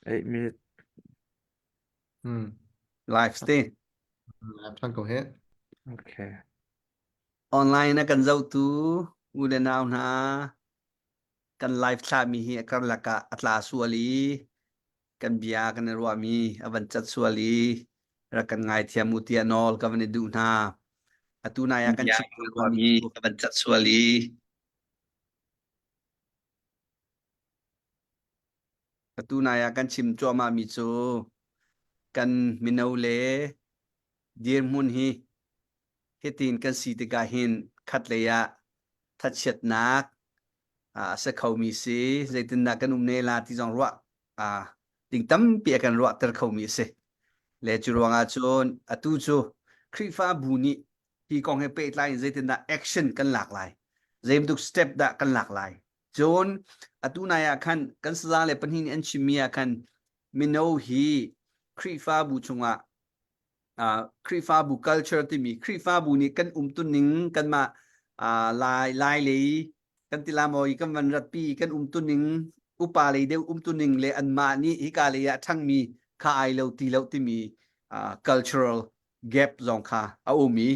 8 minute. Hmm. Live ste. Than ko he. Okay. Online na kan zohtu u le nau hna kan live thlahmi hi a karlak ah a tla sual i kan bia kan i ruahmi a van cat sual i rak kan ngaithiam u tiah nawl ka van i duh hna. Atu nai ah kan chim ruahmi a van cat sual i Atu nai ah kan chim cuahmahmi cu kan mino le dirhmun hi hitin kan si tikah hin khatlei ah thachiatnak a si khomi si zeitindah kan um ne la ti zong ruah ding tampi a kan ruahter khomi a si. Le cu ruangah cun atu cu Khrihfabu nih hi kong he pehtlai in zeitindah action kan lak lai zeibantuk step dah kan lak lai Cun atu nai ah khan kan saza le pahnih nih an chimmi ah khan mino hi Khrihfabu chungah uh, Khrihfabu culture timi Khrihfabu nih kan umtuning kanmah uh, lai lai lei kan ti la maw i kan van ratpi kan umtuning upa lei deuh umtuning le anmah nih hika lei ah ṭhangmi kha ai lo ti lo timi uh, cultural gap zong kha a um i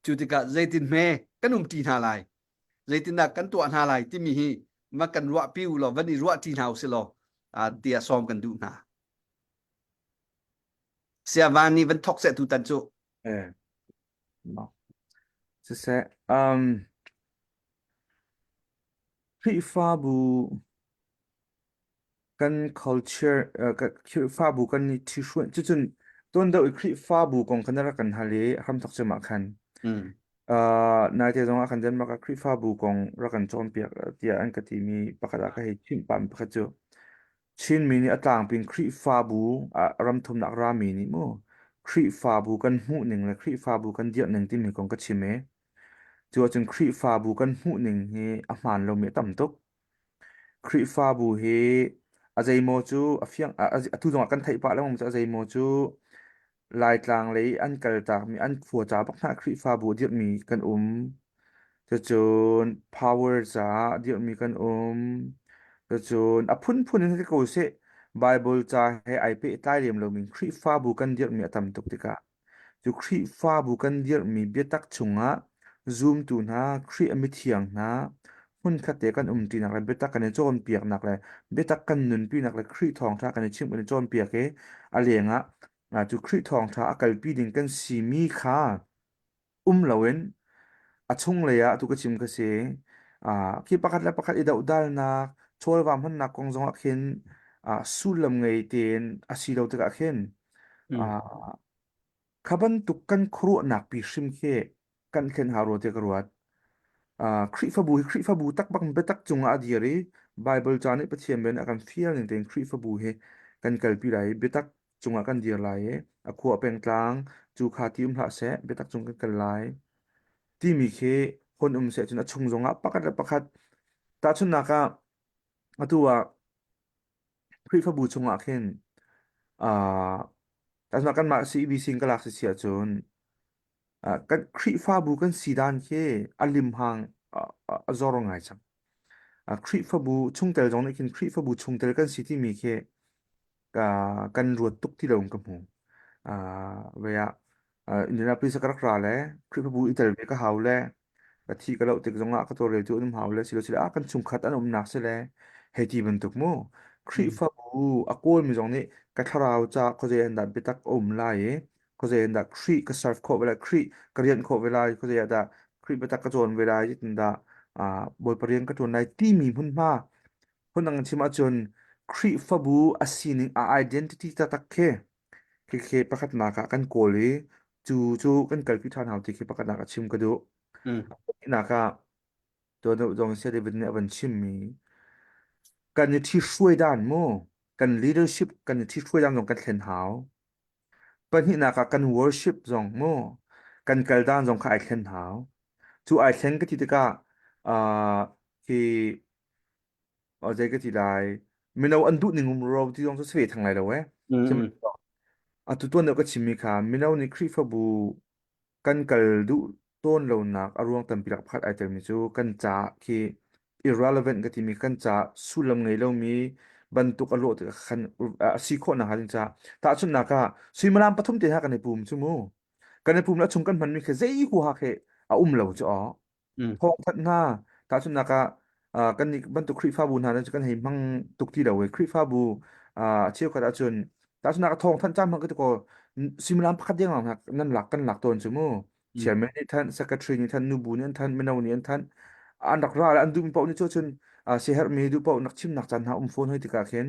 cu tikah zeitin hme kan umṭi hna lai zeitindah kan tuah hna lai timi hi va kan ruahpi u law van i ruahṭi hna u si law tiah sawm kan duh hna. Sia van nih van thok seh tutan cu. Eh. Siseh, um, Khrihfabu kan culture Khrihfabu kan i ṭhihruanh cucun tuan deuh i Khrihfabu kong khan rak kan hal i hramthawk cem ah khan uh, naite zong ah khan Denmark ah Khrihfabu kong rak kan cawnpiak tiah an ka timi pakhat ah ka hei chimh pahmi pakhat cu Chinmi nih a tlangpi in Khrihfabu ram thumnak rami nih mu Khrihfabu kan hmuhning le Khrihfabu kan dirhning timi kong ka chim i cu ahcun Khrihfabu kan hmuhning hi a hmaan lomi a tam tuk. Khrihfabu hi a zeimaw cu a fiang atu zongah kan theih pah lengmang cu a zeimaw cu Laitlang lei an kaltakmi an khua ca bak hna Khrihfabu a dirhmi kan um. Cucun power caah a dirhmi kan um. Cucun a phunphun in si ko seh Bible ca he ai pehtlai lem lomi Khrihfabu kan dirhmi a tam tuk tikah Cu Khrihfabu kan dirhmi biatak chungah zumtu hna, Khrih a mithiang hna, hmunkhat te kan umṭinak le biatak kan i cawnpiaknak le biatak kan nunpinak le Khrih thawngṭha kan i chimh kan i cawnpiak i a lengah cu Khrih thawngṭha a kalpi ding kan simi kha um loin a chunglei ah atu ka chim ka si. Khi pakhat le pakhat i dohdalnak, chawlva hmannak kong zongah khin sullam ngei tein a si lo tikah khin Kha bantuk kan khuaruahnak pi hrim khi kan thlen hau rua tiah ka ruat. Khrihfabu hi Khrihfabu tak bak biatak cungah a dir i Bible ca nih Pathian bia nih a kan fial ning tein Khrihfabu hi kan kalpi lai i biatak cungah kan dir lai i a khua pengtlang cu kha ti um hlah seh biatak cung kan kal lai timi khi hon um seh cun a chung zongah pakhat le pakhat tahchunhnak ah atu ah Khrihfabu chungah khin uh, tahchunhnak kanmah CEBC in ka lak si si ahcun uh, kan Khrihfabu kan si dan khi a limhang uh, a zor ngai cang. Uh, Khrihfabu chungtel zong nih khin Khrihfabu chungtel kan si timi khi uh, kan ruat tuk ti lo in ka hmu. Uh, ve ah uh, Indianapolis ka rak ra le Khrihfabu i tel ve ka hau le ka thi ka loh tik zongah ka tawlreltu an um hau le silo sile ah kan chungkhat an umnak si le hei ti bantuk mu Khrihfabu a kawlmi zong nih ka thlarau ca khuazei an dah biatak a um lai i khuazei an dah Khrih ka serve khawh ve lai Khrih ka rianh khawh ve lai khuazei ah dah Khrih biatak ka cawn ve lai zeitin dah Bawipa rian ka ṭuan lai timi hmunhma phundang in chim ahcun Khrihfabu a sining a identity taktak khi Khikhi pakhatnak ah kan kawl i cu cu kan kalpi ṭhan hau ti khi pakhatnak ah chim ka duh. Mm. Pahnihnak ah tuan deuh zong Saya David nih a van chimmi kan i ṭhihruai dan mu kan leadership kan i ṭhihruai dan zong kan thlen hau. Pahnihnak ah kan worship zong mu kan kal dan zong kha ai thlen hau. Cu ai thlen ka ti tikah uh, hi zei ka ti lai mino an duh ning um ro ti zong cu si ve thang lai lo eh Mm. atu tuan deuh ka chimmi kha mino nih Khrihfabu kan kal duh tawn lonak a ruang tampi lak pakhat ai telmi cu kan ca khi irrelevant ka timi kan ca sullam ngei lomi. bantuk a lawh tikah khan a si khawh nakhnga ding caah tahchunhnak ah suimilam pathum te hna kan i pum cu mu kan i pum le a chung kan hmanmi khi zei huaha khi a um lo cu aw thawngthanh hna tahchunhnak ah kan nih bantuk Khrihfabu hna cu kan hei hmang tuk ti lo i Khrihfabu cheukhat ahcun tahchunhnak ah thawngthanh caan hmang ka ti ko suimilam pakhat deng lawng nan lak kan lak tawn cu mu chairman nih thanh secretary nih thanh nubu nih an thanh mino nih an thanh an rak ra le an duhmi paoh nih cu cun siaherhmi duh paoh nak chimnak caan hna um fawn hoi tikah khin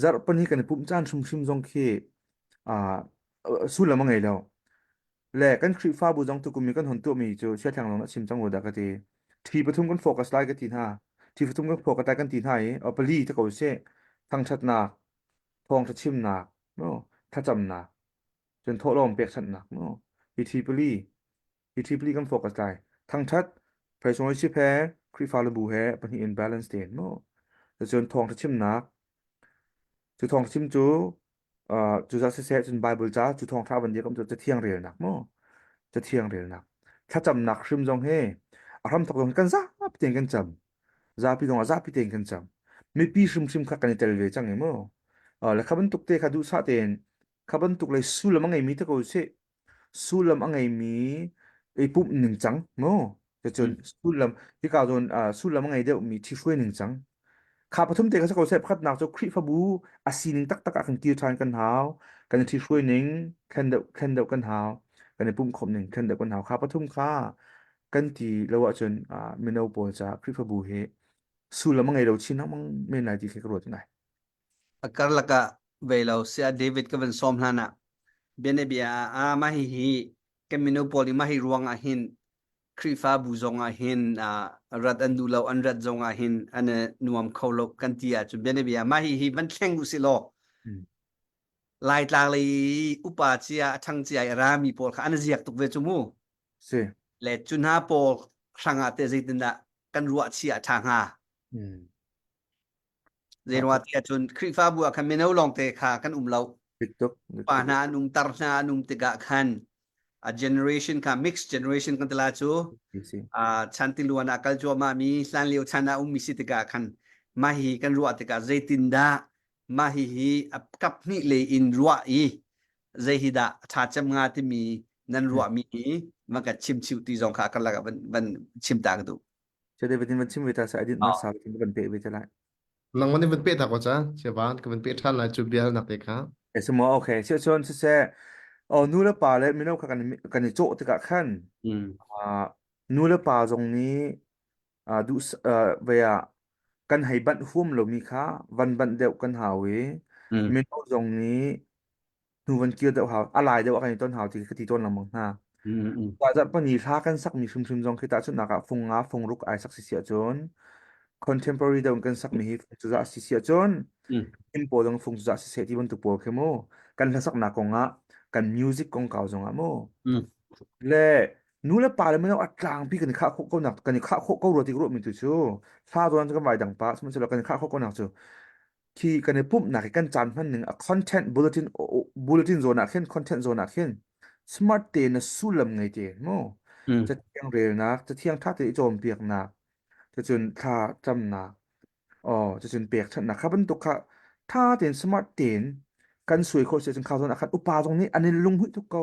zarhpani kan i pumh caan hrimhrim zong khi sullam a ngei lo. Le kan Khrihfabu zong tukum i kan hon tuahmi cu siathlang lawng a chim cang rua dah ka ti. Ṭhi pathum kan focus lai ka ti hna. Ṭhi pathum kan focus lai kan ti hna i pali te ko sih. Thangṭhatnak, thawngṭha chimnak, no, thlacamnak, cun thawhlawm pekchanhnak, no. Hi ṭhi pali, hi ṭhi pali kan focus lai. Thangṭhat, praise worship he, Khrihfa le bu he pahnih in balance tein, no. Cun thawngṭha chimnak, cu thawngṭha chim cu cu zat siseh cun Bible ca cu thawngṭha van dir kam cu cathiang relnak mu cathiang relnak thlacamnak hrim zong hi a hramthok zong kan zapi tein kan cam zapi zong ah zapi tein kan cam mipi hrimhrim kha kan i tel ve cang i mu le kha bantuk te kha duhsah tein kha bantuk le sullam a ngeimi te ko sih sullam a ngeimi i pumh ningcang mu Cucun sullam hika zawn sullam a ngei deuhmi ṭhihruai ningcang kha pathum te kha si ko seh pakhatnak cu Khrihfabu a sining taktak ah kan kir ṭhan kan hau kan i ṭhihruai ning thlen deuh thlen deuh kan hau kan i pumhkhawmh ning thlen deuh kan hau kha pathum kha kan ti lo ahcun mino pawl caah Khrihfabu hi sullam a ngei lo chin lengmang men lai ti khi ka ruat ngai. A karlak ah ve lo saya David ka van sawm hlan ah bianabia ah mah hihi kan mino pawl nih mah hi ruang ah hin Khrihfabu zong ah hin rat an duh lo an rat zong ah hin an nuam kho lo kan ti ahcun bianabia mah hihi van thleng u sih law Laitlang lei upa cia a ṭhang cia i a rami pawl kha an ziak tuk ve cu mu. Si. Le cu hna pawl hrangah teh zeitindah kan ruah chia a ṭha hnga? Zeiruah ti ahcun Khrihfabu ah khan mino lawngte kha kan um lo. Pa hna an um, tar hna an um tikah khan a generation kha mixed generation kan tila cu chan tiluan ah kal cuahmah mi hlan lio chan ah ummi si tikah khan mah hi kan ruah tikah zeitindah mah hi hi a kap hnih lei in ruah i zei hi dah a ṭha cem hnga timi nan ruahmi hi van kan chim chiu ti zong kha karlak ah van van chim ta ka duh. Che David in van chim ve ta sa edit na sa in van pe ve te lai. Nangman nih van pe ta ko cha chiavan ka van pe ṭhan lai cu bia halnak te kha. Ese mo okay si chon si se o nu le pa le mino kha kan kan i cawh tikah khan nu le pa zong nih duh ve ah kan hei banh huam lomi kha van banh deuh kan hau i mino zong nih hnu van kir deuh hau a lai deuh ah kan i ton hau ti ka ti tawn lengmang hna. Zarh pahnih hla kan sakmi hrimhrim zong khi tahchunhnak ah fung nga fung ruk ai sak si si ahcun contemporary deuh in kan sakmi hi fung cuzah si si ahcun him pawl zong fung cuzah si seh ti bantuk pawl khi mu kan hlasaknak kong ah kan music kongkau zong ah mu le nu le pa le mino a tlangpi kan i khah khawh ko nak kan i khah khawh ko rua ti ka ruahmi tu cu hla zawn cu kan vai dang pa sihmanhsehlaw kan i khah khawh ko nak cu khi kan i pumhnak i kan caan hman ning a content bulletin bulletin zawn ah khin content zawn ah khin smart te na sullam ngei te mu cathiang relnak cathiang tha te i cawnpiaknak cucun thla camnak oh cucun pekchanhnak kha bantuk kha tha tein smart tein kan suai khawh si cun kha zawn ah khan upa zong nih an i lunghmuih tuk ko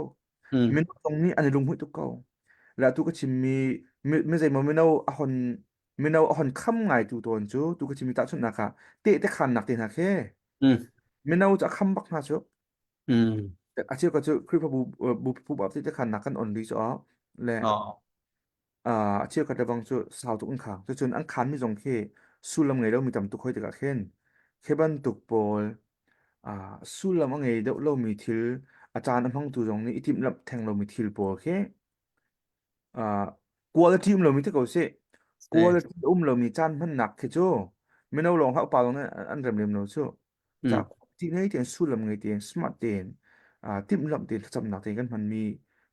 mino zong nih an i lunghmuih tuk ko la tu ka chimmi mi zeimaw mino a hon mino a hon kham ngai tu tawn cu tu ka chimmi tahchunhnak ah tehte khannak te hna khi mino cu a kham bak hna cu a cheu ka cu Khrihfabu bu bu tehte khannak kan on ri cu le a cheu khat lebang cu sau tuk an khang cucun an khan mi zong khi sullam ngei lo mi tam tuk hoi tikah khin khi bantuk pawl sullam a ngei deuh lomi thil a caan a hmangtu zong nih i timhlamh theng lomi thil pawl khi quality um lomi te ko sih quality um lomi caan hmannak khi cu mino lawng hlah upa lawng nih an rem lem lo cu ca quality ngei tein sullam ngei tein smart tein timhlamh tein thlacamnak tein kan hmanmi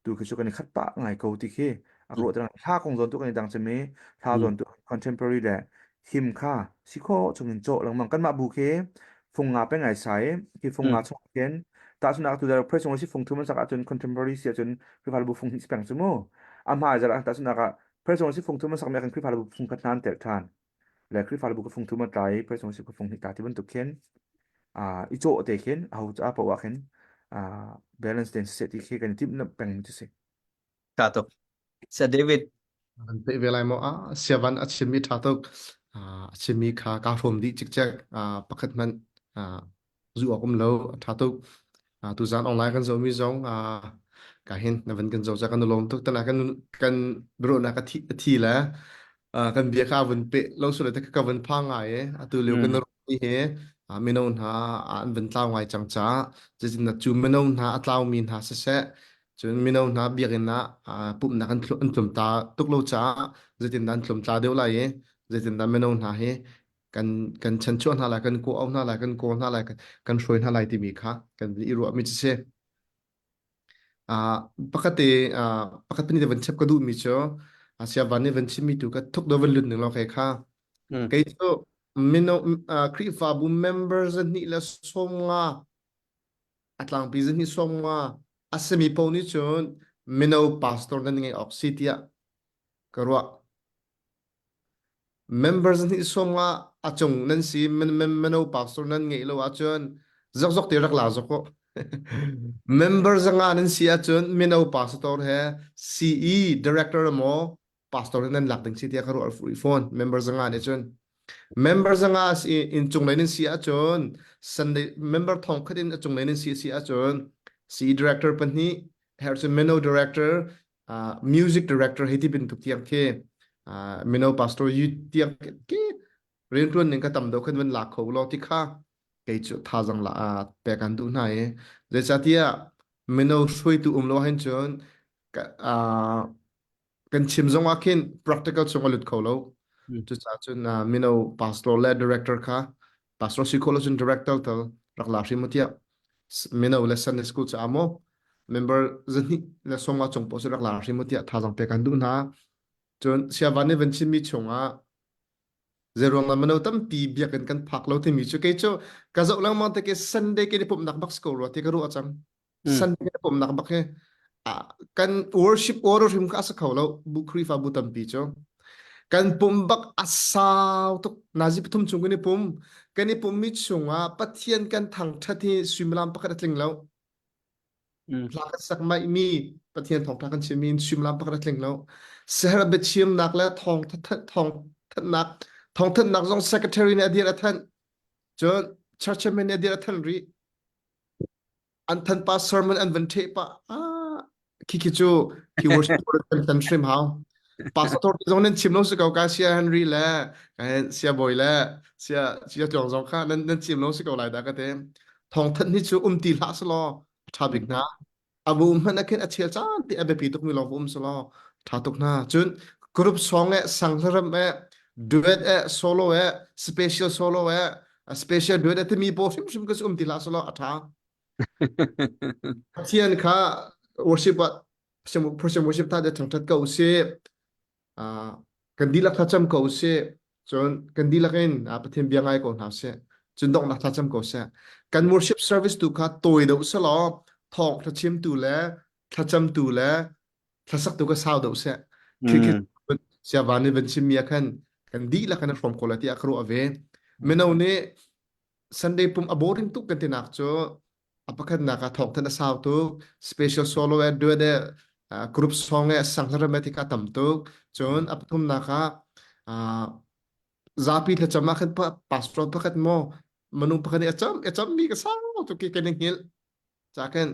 tu khi cu kan i khat pah ngai ko ti khi a ruah terang hla kong zawn tu kan i dang cem i hla zawn tu contemporary le him kha si khawh chungin cawh lengmang kanmah bu khi fung nga peng ai sai khi fung nga chung khin tahchunhnak tu dar press si fung thum an sak ahcun contemporary si ahcun Khrihfabu fung hnih si peng cu mu a hmai zar ah tahchunhnak ah press si fung thum an sak mi ah kan Khrihfabu fung khat hna an telh than. Le Khrihfabu ka fung thum a tla i praise and worship ka fung hnih tla ti bantuk khin i cawh te khin aho ca paoh ah khin balance ten siseh ti khi kan i timh peng mi cu si. Tha tuk. Sir David. An pe ve lai maw? Ah, siavan a chimmi tha tuk. A chimmi kha kaa hrawm dih cikcek. Pakhat hmanh zu awk um lo. A tha tuk. Tuzaan online kan zohmi zong ka hin na van kan zoh ca kan i lawm tuk. Tana kan kan biaruahnak a thi a thi le kan bia kha vun pe lo sule te ka vun pha ngai e. Atu lio kan mi he mino hna an van tlau ngai cang caah zeitindah cu mino hna a tlaumi hna siseh cun mino hna biakinn ah pumhnak an an tlumta tuk lo caah zeitindah an tlumtla deuh lai i zeitindah mino hna hi kan kan chanchuah hna lai kan kawh hna lai kan kawl hna lai kan hruai hna lai timi kha kan i ruahmi cu si. Pakhat te pakhat pahnih te van chap ka duhmi cu siavan nih van chimmi tu ka thuk do van lut ning law kei kha kei cu mino Khrihfabu member zahnih le 50 a tlangpi zahnih 50 a simi paoh nih cun mino pastor nan ngei awk si tiah ka ruah. Members nih 50 a cung nan si mino pastor nan ngeih lo ahcun zokzok te rak la zok ko. Member 500 nan si ahcun mino pastor he CE director maw pastor he nan lak ding si tiah ka ruah rih fawn member 500 nih cun. Member 500 si in cunglei nan si ahcun Sunday member thong khat in a cunglei nan si si ahcun CE director pahnih her cun mino director uh, music director hei ti bantuk tiang khi uh, mino pastor yu tiang ki riantuan ning ka tam do khan van lak kho lo ti kha kei cu thazang la pek an duh hna i zeicatiah mino hruaitu um lo hin cun kan chim zong ah khin practical chung a lut kho lo cucaah cun mino pastor le director kha pastor si kho lo cun director tal rak la hrim tiah mino le Sunday school caah maw member zahnih le 50 cung paoh cu rak la hrim tiah thazaang pek an duh hna cun siavan nih van chimmi chungah zeiruang dah mino tampi biakinn kan phak lo timi cu kei cu ka zoh lengmang te ke Sunday ke ni pumhnak bak si ko rua ti ka ruah cang Sunday ke pumhnak bak hi kan worship order hrim kha a si kho lo bu Khrihfabu tampi cu kan pum bak a sau tuk nazi pathum chung kan i pum kan i pummi chungah Pathian kan thangṭhat hi suimilam pakhat a tling lo hla kan sak mi Pathian thawngṭha kan chimmi in suimilam pakhat a tling lo seher biachimnak le thawng thawng thanhnak thawng thanhnak zong secretary nih a dir a thanh cun church chairman nih a dir a thanh rih an than pa sermon an van ṭheh pah ah khi khi cu khi worship kan tan hrim hau pastor zong nan chim lo si ko ka sia Henry le sia boy le sia sia tlawng zong kha nan nan chim lo si ko lai da ka te thong than hi cu um ti hlah selaw tha bik hna abu hmanh ah khin a chel caan ti a biapi tuk mi lawng um selaw tha tuk hna cun group song e sanghlaram e duet e solo e special solo e special duet e timi pawl hrimhrim ka um ti hlah selaw a ṭha Pathian kha worship ah Pathian worship tha de thangṭhat ko usih kan dihlak thlacam ko usih cun kan dihlak in Pathian bia ngai ko hna usih cun donghnak thlacam ko seh kan worship service tu kha tawi deuh selaw thawng thlachimtu le thlacamtu le thlasak tu ka sau deuh seh khi khi siava nih van chimmi ah khan kan dihlak kan hrawm ko lai tiah ka ruah ve mino nih Sunday pum a boring tuk kan tinak cu a pakhatnak ah thawngthan a sau tuk special solo e duet e group song e sanghlaram e tika tam tuk cun a pathumnak ah zapi thlacam ah khan pastor pakhat maw minung pakhat nih a cam a cammi ka sau tuk ki kan i hngilh Ca khin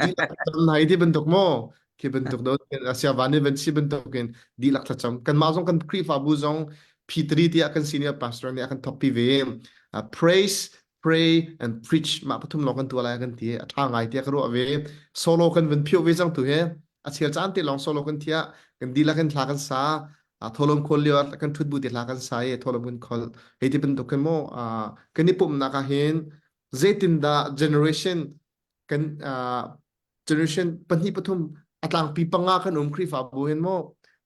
dihlak thlacam nai ti bantuk maw khi bantuk do asia van nih van si bantuk in dihlak thlacam kanmah zong kan Khrihfabu zong P3 tiah kan senior pastor nih a kan thawkpi ve uh, praise pray and preach mah pathum lawng kan tuah lai kan ti a tha ngai tiah ka ruah ve solo kan van phio ve cang tu he a chel caan te lawng solo kan thia kan dihlak in thla kan sa tholom khol lio kan thut bu te hla kan sa i tholom kan khol hei ti bantuk khin mo kan i pumnak ah hin zeitindah generation kan uh, generation pahnih pathum a tlangpi panga kan um Khrihfabu hin maw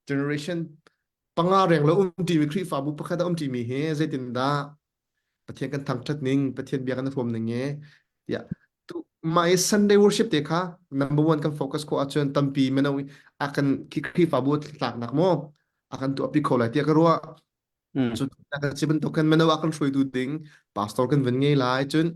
generation panga reng lo um ṭimi Khrihfabu pakhat a um ṭimi hi zeitindah Pathian kan thangṭhat ning Pathian bia kan huam ning e tiah tu mah i Sunday worship te kha number one kan focus ko ahcun tampi mino a kan Khrihfabu tlaknak maw a kan tuahpi kho lai tiah ka ruah. Cu ka ci bantuk khan mino ah kan hruaitu ding pastor kan van ngei lai cun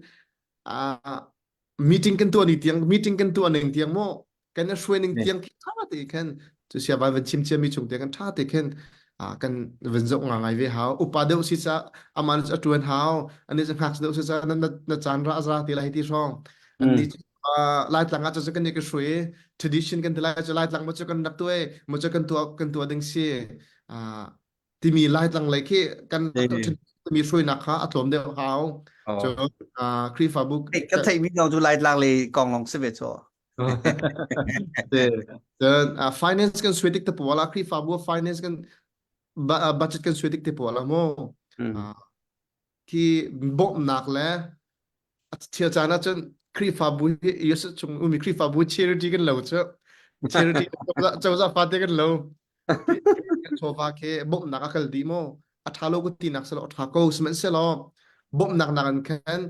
meeting kan tuah ni tiang meeting kan tuah ning tiang maw kan i hruai ning tiang khi tha te khan cu sia vai van chim cia mi chung te kan tha te khan kan van zoh nga ngai ve hau upa deuh si ca aman a tuan hau ani cu ngak deuh si ca na na caan ra za ti lai ti hrawng an ni laitlang ah cu kan i ka hrui tradition kan ti lai cu laitlang mo cu kan rak tuai mo cu kan tuah kan tuah ding si timi laitlang lei khi kan timi hruainak kha a tlawm deuh hau cu Khrihfabu kan theihmi zong cu laitlang lei kong lawng si ve cu Cun finance kan suai tik te pawl ah Khrihfabu finance kan budget kan suai tik te pawl ah mu khi bawmhnak le thil caan ahcun Khrihfabu hi US chung ummi Khrihfabu charity kan lo cu charity cozah fate kan lo kan chawva khi bawmhnak a kal dih maw a ṭha lo ka tinak selaw a ṭha ko sihmanhsehlaw bawmhnak nak in khan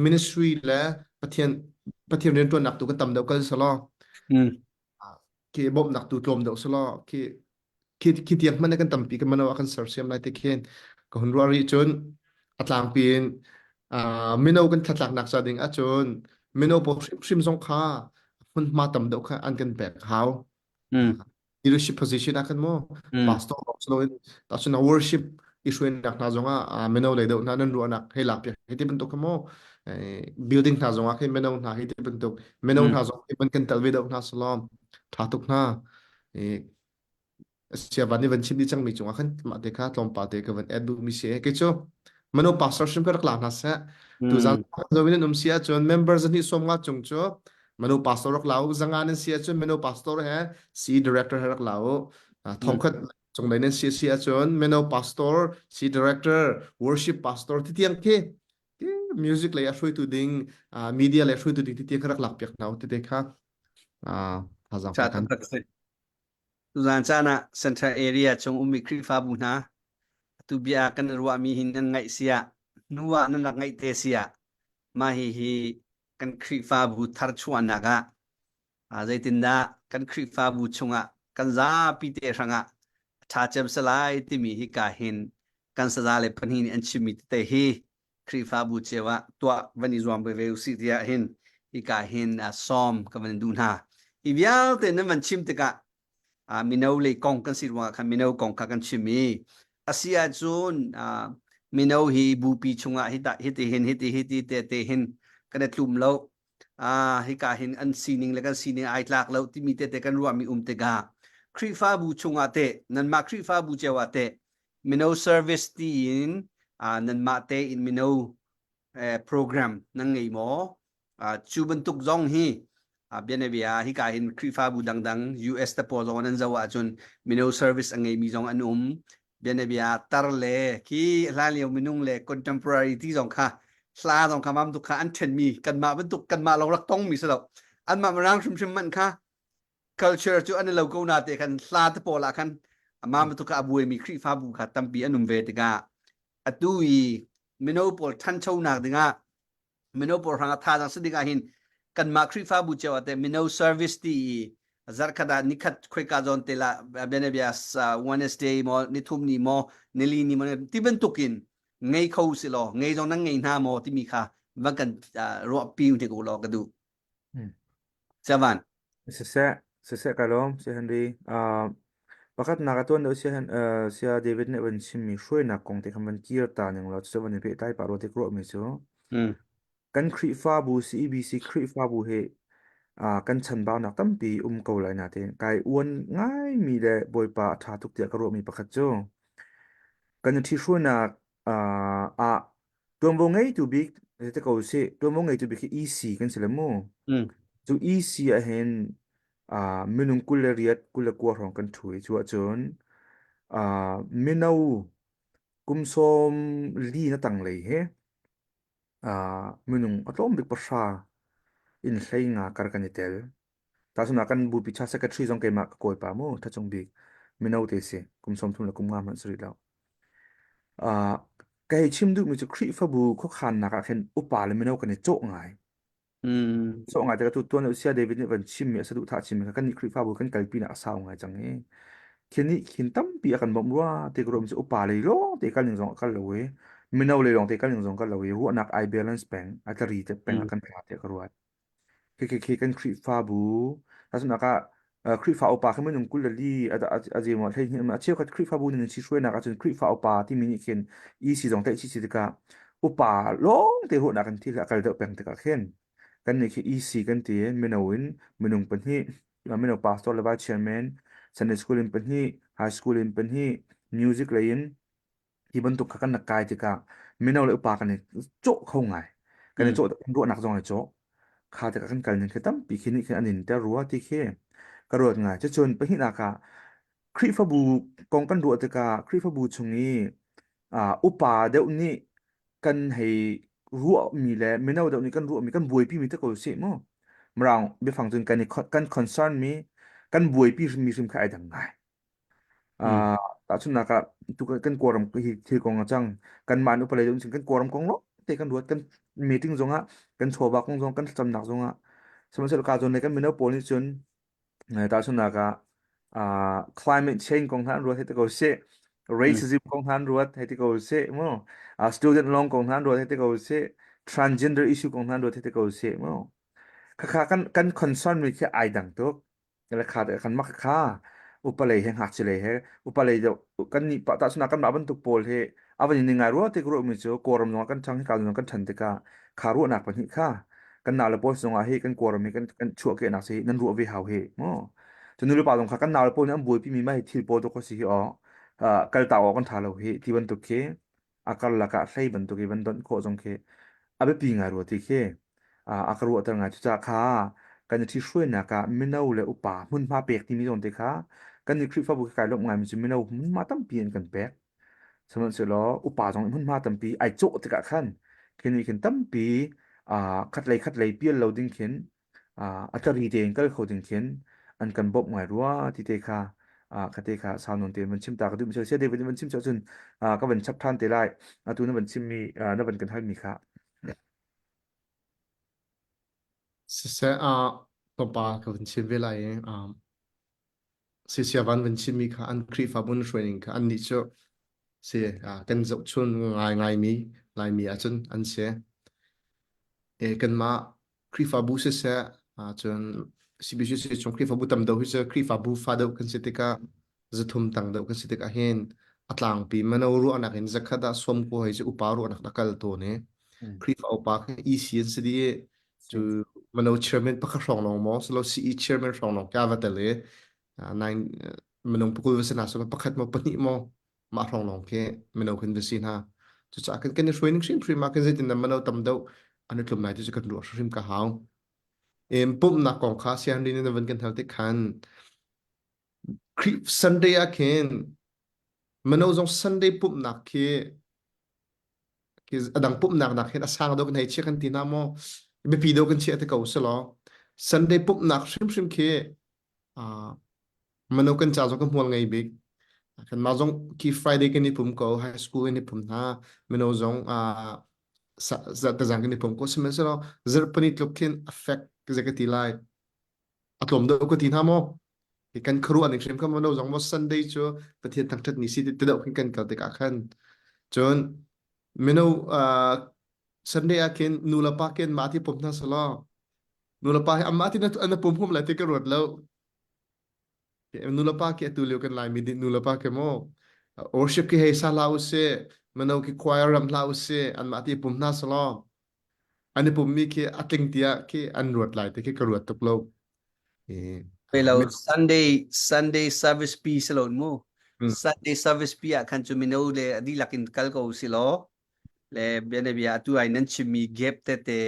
ministry le Pathian Pathian rianṭuannak tu kan tam deuh kal selaw khi bawmhnak tu tlawm deuh selaw khi khi khi tiang hmanh kan tampi kan mano ah kan sersiam lai te khin ka hun ruah rih cun a tlangpi in mino kan thlatlaknak ca ding ahcun mino pawl hrimhrim zong kha hmunhma tam deuh kha an kan pek hau leadership position ah khan mu pastor loin tacun worship i hruainak hna zong ah mino lei deuh hna nan ruahnak hei lak piak hi ti bantuk kha mu building hna zong ah khin mino hna hi ti bantuk mino hna zong hi ban kan tel ve deuh hna salom tha tuk hna siavan nih van chim dih cangmi cungah khan mah te kha tlawmpal te ka van add duhmi si kei cu mano pastor hrim ka rak la hna seh tuzan zoin an um si ahcun member zahnih 50 cung cu mano pastor rak la u zanga nan si ahcun mano pastor he C director he rak la u thongkhat cunglei nan si si ahcun mano pastor C director worship pastor ti tiang khi music lei a hruaitu ding media lei a hruaitu ding ti tiang kha rak lak piak hna u ti te kha thazang kan Tuzaan caan ah Central Area chung ummi Khrihfabu hna atu bia kan ruahmi hi nan ngaih siah hnu ah nan rak ngaih te siah mah hihi kan Khrihfabu tharchuahnak ah zeitindah kan Khrihfabu chungah kan zapi te hrangah a ṭha cem salai timi hi ka hin kan saza le pahnih nih an chimmi tete hi Khrihfabu cio ah tuah van i zuam ve usih tiah hin hika hin sawm ka van duh hna. Hi vialte nan van chim tikah mino lei kong kan si ruangah khan mino kong kha kan chim i a si ahcun mino hi bupi chungah hiti hin hiti hiti te te hin kan i tlum lo hika hin an sining le kan sining ai tlak lo timi te te kan ruahmi um tikah Khrihfabu chungah teh nanmah Khrihfabu cio ah teh mino service tiin nanmah tein mino program nan ngei maw cu bantuk zong hi bianabia hika hin Khrihfabu dangdang US te pawl zong nan zoh ahcun mino service a ngeimi zong an um bianabia tar le khi hlanlio minung le contemporary ti zong kha hla zong kha mam tuk kha an ṭhenmi kanmah bantuk kanmah lawng rak tongmi si lo anmah mirang hrimhrim man kha culture cu an i lo ko na te khan hla te pawl ah khan amah bantuk a buaimi Khrihfabu kha tampi an um ve tikah atu i mino pawl ṭhanchonak dingah mino pawl hrangah thazaang si dingah hin kanmah Khrihfabu cio ah te mino service ti i zarkhat ah nikhat khoika zawn te la bianabia Wednesday maw nithum ni maw nili ni maw ti bantukin ngei kho si law ngei zong nan ngei hna maw timi kha van kan ruahpi hnik u law ka duh Siavan. Siseh, siseh ka lawm, si Henry. Uh, pakhatnak a tuan deuh si Hen, uh, sia David nih van chimmi hruainak kong te khan van kir ta ning law cucu van i pehtlai pah rua ti ka ruahmi cu Mm. kan Khrihfabu CEBC Khrihfabu hi uh, kan chanbaunak tampi um ko lai nain kai uan ngaimi le Bawipa a ṭha tuk tiah ka ruahmi pakhat cu kan i ṭhihruainak uh, ah Ṭuanvo ngeitu bik ti ko usih, ṭuanvo ngeitu bik hi EC kan si le mu. Mm. Cu EC ahhin uh, minung 28, 29 hrawng kan ṭhu i cu ahcun uh, mino kum 40 na tanglei hi uh, minung a tlawm bik pahra in 15 kar kan i tel. Tahchunhnak kan bupi cha secretary zong keimah ka kawipa mu thachung bik mino te si kum 30 le kum nga hmanh si rih lo. Uh, ka hei chim duhmi cu Khrihfabu khuakhannak ah khin upa le mino kan i cawh ngai. Mm. Cawh ngai te ka tu tuan sia David nih van chimmi a saduhthah chimmi kha kan nih Khrihfabu kan kalpi nak a sau ngai cang i. Khi nih khin tampi a kan bawmh rua ti ka ruah mi cu upa lei lawng te kal ning zong a kal lo i mino lei lawng te kal ning zong kal lo i ruahnak ai balance peng a tlari te peng a kan tla tiah ka ruat. Khi khi khi kan Khrihfabu tahchunhnak ah Khrihfa upa khi minung 24 a a zem hlei a cheukhat Khrihfabu ning si hruainak ahcun Khrihfa upa timi nih khin EC zong tlaih chih si tikah upa lawng te ruahnak in thil a kal deuh peng tikah khin kan nih khi EC kan ti mino in minung pahnih mino pastor le vice chairman Sunday school in pahnih high school in pahnih music lei in hi bantuk kha kan rak kai tikah mino le upa kan i cawh kho ngai kan i cawh ruahnak zong i cawh kha tikah kan kal ning khi tampi khi nih khin an in ter rua ti khi ka ruat ngai cucun pahnihnak ah Khrihfabu kong kan ruah tikah Khrihfabu chung i upa deuh nih kan hei ruahmi le mino deuh nih kan ruahmi kan buaipi mi te ko sih mu Mirang biafang cun kan i kan concern mi kan buaipi mi hrim kha ai dang ngai Uh, tahchunhnak ah tu kan kawlram hi thil kong a cang kanmah an upalei deuh kan kawlram kong lo te kan ruat kan meeting zongah kan chawva kong zong kan thlacamnak zongah sihmanhsehlaw ka zawn le kan mino pawl nih cun tahchunhnak ah uh, climate change kong hna an ruat hei ti ko sih racism kong hna an ruat hei ti ko sih mu uh, student loan kong hna an ruat hei ti ko sih transgender issue kong hna an ruat hei ti ko sih mu khakha kan kan concern mi khi ai dang tuk le kha kan mak kha upa lei he ngakchia lei he upa lei deuh kan nih pa tahchun ah kanmah bantuk pawl hi a van in ngai rua te ka ruah mi cu kawlram zong ah kan ṭhang hi ka zong kan ṭhan tikah kha ruahnak pahnih kha kan nau le pawl zong ah hi kan kawlram hi kan kan chuahkehnak si nan ruah ve hau hi mu cu nu le pa zong kha kan nau le pawl nih an buaipi mi mah hi thil pawl to kho si hi aw kal ta awk kan ṭha lo hi ti bantuk khi a karlak ah hlei bantuk i van donh khawh zong khi a biapi ngai rua ti khi a ka ruahter ngai. Cucaah kha kan i ṭhihruainak ah mino le upa hmunhma pek timi zawn te kha kan i Khrihfabu khi kai lawmh ngaimi cu mino hmunhma tampi an kan pek. Sihmanhsehlaw upa zong hmunhma tampi ai cawh tikah khan khi nih khin tampi khatlei khatlei pial lo ding khin a tlari tein kal kho ding khin an kan bawmh ngai rua ti te kha kha te kha sau nawn tein van chim ta ka duh mi sia David van chim cun ka van chap than te lai atu na van chim mi na van kan hal mi kha Siseh ah papa ka van chim ve lai i sisia van van chimmi kha an Khrihfabu na hruaining kha annih cu si kan zohchun ngaingaimi Laimi ahcun an si. E, kanmah Khrihfabu siseh cun CBCC chung Khrihfabu tam deuh hi cu Khrihfabu fa deuh kan si tikah zathum tang deuh kan si tikah hin a tlangpi mano ruahnak in zakhat ah sawm ko hei cu upa ruahnak a kal tawn i Khrihfa upa kha EC an si dih i cu mano chairman pakhat hrawng lawng maw silo CE chairman hrawng lawng ka va tel i nine minung pakul va si hna silo pakhat maw pahnih maw mah hrawng lawng khi mino kan va si hna cucaah kan kan i hruai ning hrimhrim ah kan zeitin dah mano tam deuh an i tlum lai ti cu kan ruah hrimhrim ka hau em pumhnak kong kha sianginn in van kan hal tik khan Khrih Sunday ah khin mino zong Sunday pumhnak khi khi a dang pumhnak nak hin a sang deuh kan hei chia kan ti na maw biapi deuh kan chia te ko selaw Sunday pumhnak hrimhrim khi uh, mino kan ca zong kan hmual ngei bik kan mah zong khi Friday kan i pum ko high school kan i pum hna mino zong uh, zarhtezang kan i pum ko sihmanhsehlaw zarhpini tluk khin affect ze ka ti lai a tlawm deuh ka ti hna maw kan khuaruah ning hrim kha mano zong maw Sunday cu Pathian thangṭhat ni si ti deuh khin kan kal tikah khan cun mino uh, Sunday ah khin nu le pa khin mah ti pum hna selaw nu le pa hi amah ti na pum hum lai ti ka ruat lo nu le pa khi atu lio kan Laimi nih nu le pa khi maw worship khi hei sa hlah usih mino khi choir ram hlah usih anmah ti pum hna selaw an i pummi khi a tling tiah khi an ruat lai ti khi ka ruat tuk lo. Pe lo Sunday Sunday service pi si lo mu. Sunday service pi ah khan cu mino le a dihlak in kal ko si law le bianabia atu ai nan chimmi gap tete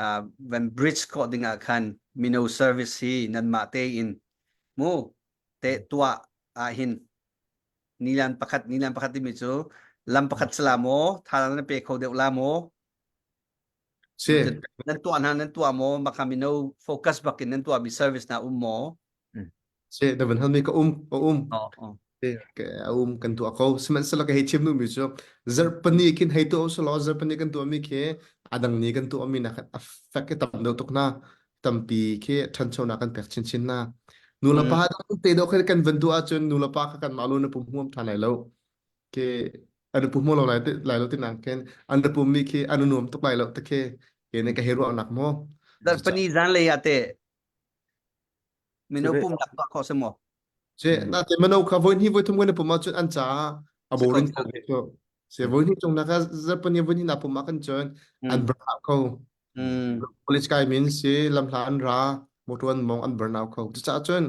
uh, van bridge khawh ding ah khan mino service hi nanmah tein mu te tuah ah hin nilan pakhat nilan pakhat timi cu lam pakhat sala maw thazaang nan pe kho deuh la maw Si. Nan tuah hna nan tuah maw maka mino focus bakin nan tuah mi service na um maw Si na van halmi ka um ka um. Oh, oh. a um kan tuah ko sihmanhsehlaw ka hei chim duhmi cu zarhpani khin hei tuah usulaw zarhpani kan tuahmi khi adang ni kan tuahmi nak a fek i tam deuh tuk na tampi khi ṭhanchonak kan pek chinchin na. Nu le pa te do kha kan van tu ahcun nu le pa kha kan mah lo na pum huam than lai lo. Ke an pum lo lai lai lo ti nang ken an pum mi khi an nuam tuk lai lo te ke ke ne ka he ruah nak mo. Dar pani zan le ya te mino pum nak tuah kho se mo. Se na te mano kha voi ni voi thum kan pum ahcun an ca a boring ko ve to. Se voi ni chung na ka zarpani voi ni na pum ah kan cun an burn out ko. College kai min si lamhla an ra motor an mong an burn out ko. Cucaah cun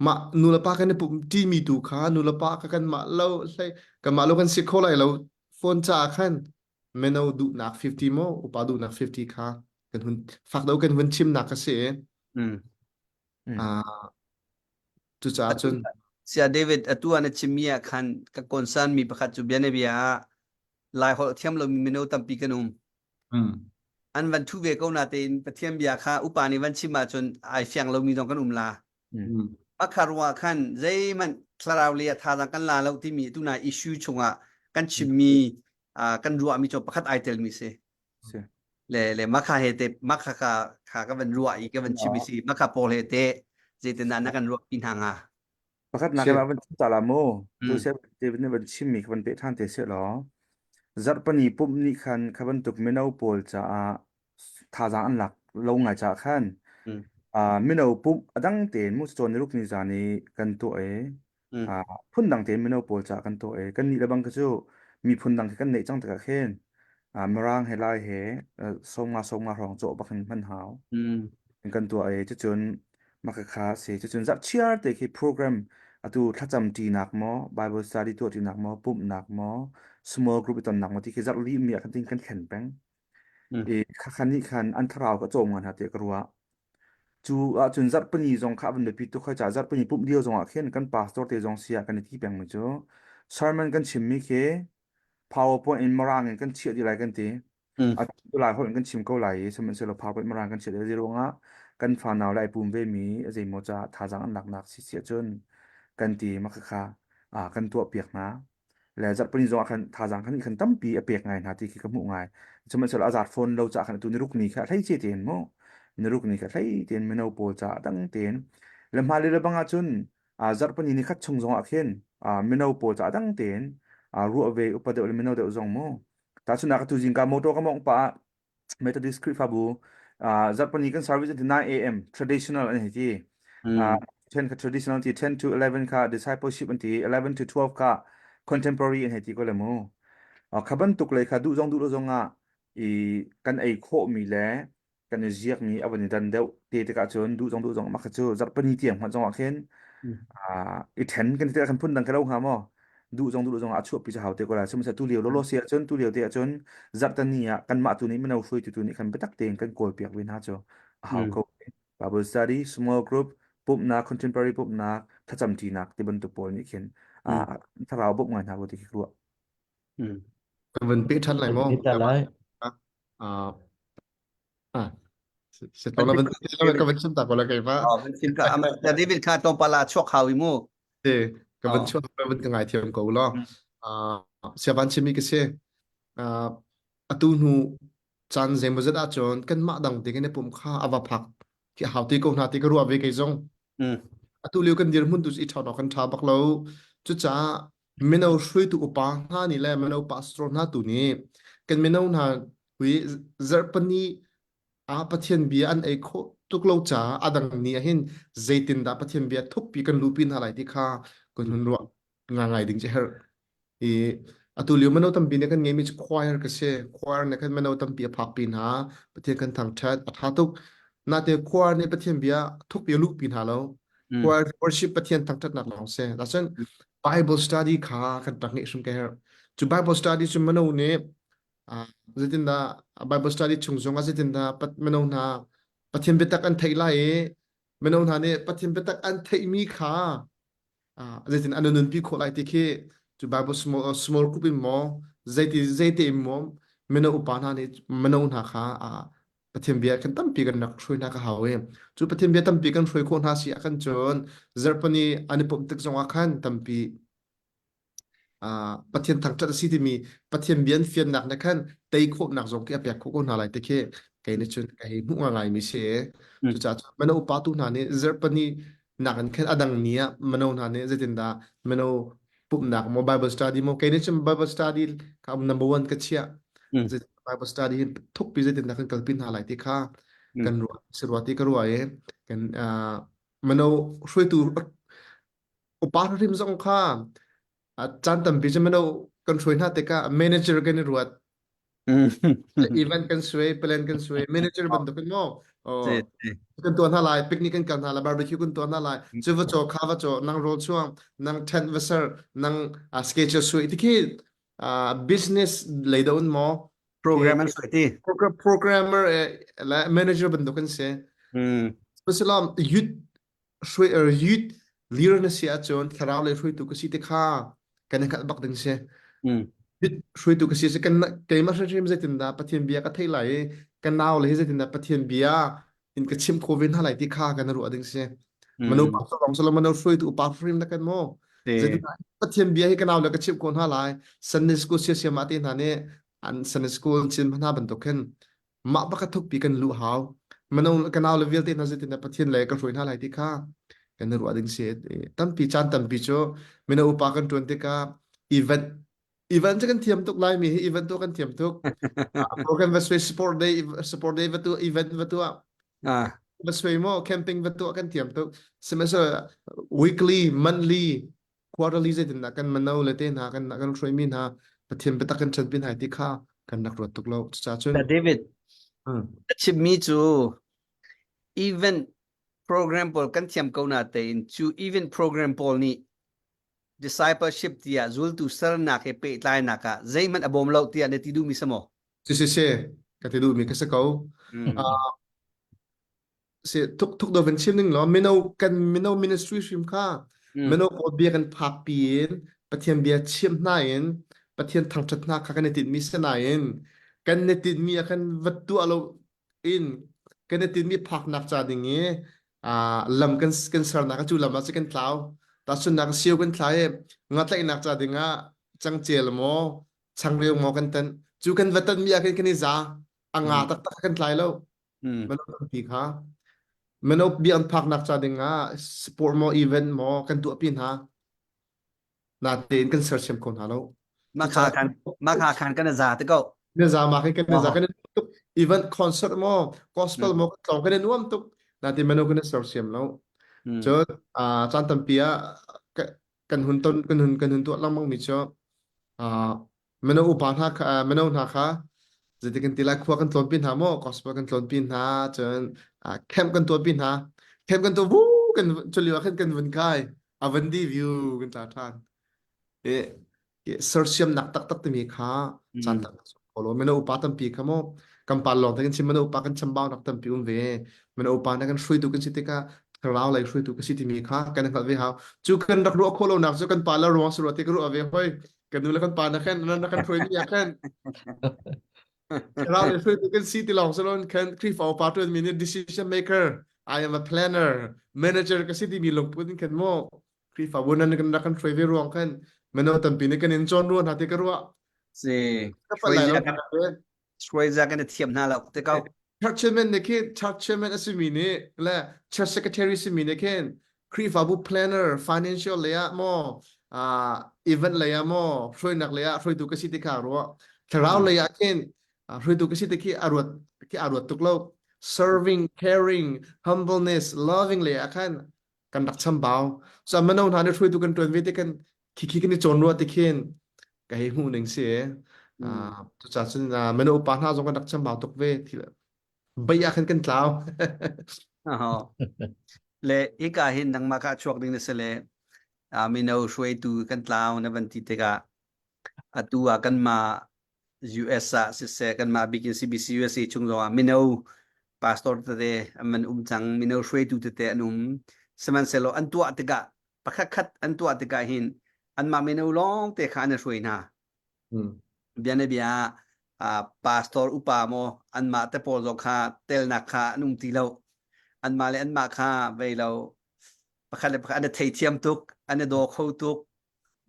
mah nu le pa kan i pum ti mi tu kha nu le pa kha kan mah lo hlei kan mah lo kan si kho lai lo phone ca khan meno duhnak 50 mo upa duhnak 50 kha kan hun fak do kan hun chimnak ka si. Ah cucaah cun Sia David atu ah na chimmi ah khan ka concern mi pakhat cu bianabia ah Lai holh thiam lomi mino tampi kan um. An van thu ve ko natein Pathian bia kha upa nih van chim ahcun ai fiang lomi zong kan um la. Makha ruangah khan zeihmanh thlarau lei ah thazaang kan la lo timi tuna issue chungah kan chimmi kan ruahmi cu pakhat ai telmi si. Le le makha he te makha kha kha ka van ruah i ka van chim si makha pawl he te zeitindah na kan ruah pi hna hnga. Pakhatnak in van chim ta la mu. Tu se David nih van chimmi kha van peh ṭhan te seh law. Zarhpini pumh nih khan kha bantuk mino pawl caah thazaang an lak lo ngai caah khan mino pumh a dang tein mu cawn ni ruk ni zan i kan tuah i phundang tein mino pawl caah kan tuah i kan nih le bang kha cu miphun dang khi kan neih cang tikah khin Mirang he Lai he sawmnga sawmnga hrawng cawh bak in hman hau. Kan tuah i cucun mah khakha a si. Cucun zarhchiar te khi program atu thlacam ṭinak maw, Bible study tuah ṭinak maw, pumhnak maw, small group i tonnak maw ti khi zarh li mi ah khan tin kan thlen peng. I khakha nih khan an thlarau ka cawm ngan hna tiah ka ruah. Cu ahcun zarhpini zong kha a van biapi tuk hoi caah zarhpini pumh lio zong ah khin kan pastor te zong sia kan i ti peng mi cu sermon kan chimmi khi PowerPoint in Mirang in kan chiah dih lai kan ti. A lai holh in kan chim ko lai i sihmanhsehlaw PowerPoint Mirang kan chiah dih lai ruangah kan fanau le ai pum ve mi zeimaw ca thazaang an laknak si si ahcun kan ti mah khakha kan tuah piak hna. Le zarhpini zong ah khan thazaang khan khan tampi a pek ngai hna ti khi ka hmuh ngai. Sihmanhsehlaw a zat fawn lo caah khan atu niruk ni kha hlei ce tein mu niruk ni kha hlei tein mino pawl caah dang tein le hmailei le bang ahcun zarhpini ni khat chung zong ah khin mino pawl caah dang tein ruah ve upa deuh le mino deuh zong mu tahchunhnak atu zingka motor ka mawngh pah ah Methodist Khrihfabu zarhpini kan service an ti 9 a.m. traditional an hei ti 10 kha traditional ti 10 to 11 kha discipleship an ti 11 to 12 kha contemporary an hei ti ko le mu kha bantuk le kha duh zong duh lo zong ah i kan ei khawh mi le kan i ziakmi a van i dan deuh te tikah cun duh zong duh zong mah kha cu zarhpini tiang hmanh zong ah khin i then kan ti kan phun dang ka lo hnga maw duh zong duh zong ah a chuahpi cu hau te ko lai sihmanhsehlaw tu lio lolo si ahcun tu lio te ahcun zarhtani ah kanmah tu nih mino hruaitu tu nih khan biatak tein kan kawl piak ve hna cu a hau ko Bible study small group pumhnak contemporary pumhnak thlacam ṭinak ti bantuk pawl nih khin thlarau bawmh ngai hna bu ti khi ruah Ka van peh ṭhan lai maw? Ah, se to la van ka van chim ta ko la kai ma. Van chim ka ama David kha tlawmpal ah chuak hau i mu. Te ka van chuak ka van ka ngai thiam ko lo. Ah sia van chimi ka si. Ah atu hnu caan zeimawzat ahcun kanmah dang te kan i pum kha a va phak khi hau te ko hna ti ka ruah ve kei zong. Atu lio kan dirhmun tu i ṭha kan ṭha bak lo. Cucaah mino hruaitu upa hna nih le mino pastor hna tu nih kan mino hna hui zarhpani ah Pathian bia an ei khawh tuk lo caah a dang ni ah hin zeitindah Pathian bia thukpi kan luhpi hna lai ti kha kan hun ruah ngai ding cu herh. I atu lio mino tampi nih kan ngeimi cu choir ka si. Choir nih khan mino tampi a phakpi hna. Pathian kan thangṭhat a ṭha tuk. Nate choir nih Pathian bia thukpi a luhpi hna lo. Choir worship Pathian thangṭhatnak lawng si. Ahcun Bible study kha kan rak ngeih hrim ka herh. Cu Bible study cu mino nih zeitindah Bible study chung zong ah zeitindah mino hna Pathian biatak an theih lai i mino hna nih Pathian biatak an theihmi kha zeitin an nunpi khawh lai ti khi cu Bible small, small group in maw zeiti zeite in maw mino upa hna nih mino hna kha Pathian bia kan tampi kan rak hruai hna ka hau i cu Pathian bia tampi kan hruai khawh hna si ah khan cun zarhpani an i pumh tik zong ah khan tampi Pathian thangṭhat a si timi Pathian bia an fiannak nih khan tei khawhnak zong khi a pek khawh ko hna lai ti khi kei nih cun ka hei hmuh ngaingai mi si. Cucaah cun mino upa tu hna nih zarhpani. Nak in khan adang ni ah mino hna nih zeitindah mino pumhnak maw Bible study maw kei nih cun Bible study ka um number one ka chiah. Bible study hi thukpi zeitindah kan kalpi hna lai ti kha kan ruah si rua ti ka ruah i kan mino hruaitu upa hrim zong kha caan tampi cu mino kan hruai hna tikah manager kan i ruat. Event kan suai, plan kan suai, manager bantuk in maw kan tuah hna lai, picnic kan kal hna lai, barbecue kan tuah hna lai, cu va caw, kha va caw, nang rawl chuang, nang tent va ser, nang schedule suai ti khi business lei do un maw program an suai ti. Programmer le manager bantuk kan si. Special youth hruai er youth leader na si ahcun thlarau lei hruaitu ka si te kha kan i hngalh bak ding si. Youth hruaitu ka si si kan keimah hrimhrim zeitindah Pathian bia ka theih lai i ka nau le hi zeitindah Pathian bia in ka chim kho ve hna lai ti kha kan ruah ding si. Mano pa lawng silo mano hruaitu upa hrim na kan maw zeitindah Pathian bia hi ka nau le ka chimh ko hna lai Sunday school sia sia ma te hna nih an Sunday school chin hna bantuk khin mah baka thukpi kan luh hau mano ka nau le vialte hna zeitin Pathian le ka hruai hna lai ti kha kan ruah ding si tampi caan tampi cu mino upa kan tuan tikah event event cu kan thiam tuk lai mi hi event tu kan thiam tuk program va suai sport day sport day va tu event va tu va suai mo camping va tu kan thiam tuk semester weekly monthly quarterly zeitindah kan mano le te hna kan kan hruaimi hna Pathian biatak kan ṭanpi hna ti kha kan rak ruat tuk lo cucaah cun David a chimmi cu event program pawl kan thiam ko na tein cu event program pawl nih discipleship tiah zultu sernak he pehtlainak ah zeihmanh a bawm lo tiah na ti duhmi si maw? Si si si ka ti duhmi ka si ko. Si tuk tuk do van chim ning law mino kan mino ministry hrim kha mino pawl bia kan phak pi in Pathian bia chim hna in Pathian thangṭhat hna kha kan i tinhmi si nain kan i tinhmi ah khan va tuah lo in kan i tinhmi phaknak ca ding i lam kan kan sernak cu lam ah cu kan tlau tahchunhnak sio kan thlai i ngatlaihnak ca ding ah cangcel maw changreu maw kan tan cu kan va tanmi ah khin kan i za a nga taktak kan tlai lo mino tampi kha mino bia an phaknak ca ding ah sport maw event maw kan tuahpi hna natein kan sersiam kho hna lo. Makha khan makha khan kan za te ko. Na za ma kan kan za kan tuk event concert mo gospel mo tlong kan nuam tuk nate mano kan sersiam lo. Cun caan tampi ah kan hun ton kan hun kan hun tuah lengmang mi cu mino upa hna kha mino hna kha zeiti kan ti lai khua kan tlawnpi hna maw gospel kan tlawnpi hna cun camp kan tuahpi hna camp kan tuah vu kan culio ah khan kan vun kai a van di view kan tla ṭhan e sersiamnak taktak timi kha caan tak lo mino upa tampi kha maw kan pa lawng te kan chim mino upa kan chambau nak tampi um ve mino upa na kan hruaitu kan si tikah thlarau lei hruaitu ka si timi kha kan hngalh ve hau cu kan rak ruah khawh lo nak cu kan pa la ruang si ruah ti ka ruah ve hoi kan nu le kan pa na khan na kan hruai mi ah khan thlarau lei hruaitu kan si ti lawng si loin khan Khrihfa upa ṭuan mi nih decision maker I am a planner manager ka si timi lungput in khan maw Khrihfabu nan kan rak kan hruai ve ruang khan mino tampi nih kan in cawn ruan hna ti ka ruah si ka palh lai lo hruai za kan i thiam hna lo te ko church chairman nih khin church chairman a simi nih le church secretary simi nih khin Khrihfabu planner financial lei ah maw uh, event lei ah maw hruainak lei ah hruaitu ka si ti kha ruah thlarau lei ah khin hruaitu ka si ti khi a ruat khi a ruat tuk lo serving caring humbleness loving lei ah khan kan rak chambau so mano hna nih hruaitu kan tuan ve te kan khi khi kan i cawn rua ti khin ka hei hmuh ning si cucaah cun mino upa hna zong kan rak chambau tuk ve bei ah khan kan tlau le hika hin nangmah kha chuak ding na si le mino hruaitu kan tlau na van ti tikah atu ah kanmah US ah siseh kanmah bik in CBC USA chung zongah mino pastor tete an um cang mino hruaitu tete an um sihmanhsehlaw an tuah tikah pakhat khat an tuah tikah hin anmah mino lawng te kha an hruai hna bianabia ah pastor upa maw anmah te pawl zong kha telnak kha an um ti lo anmah le anmah kha vei lo pakhat le pakhat an i theithiam tuk an i daw kho tuk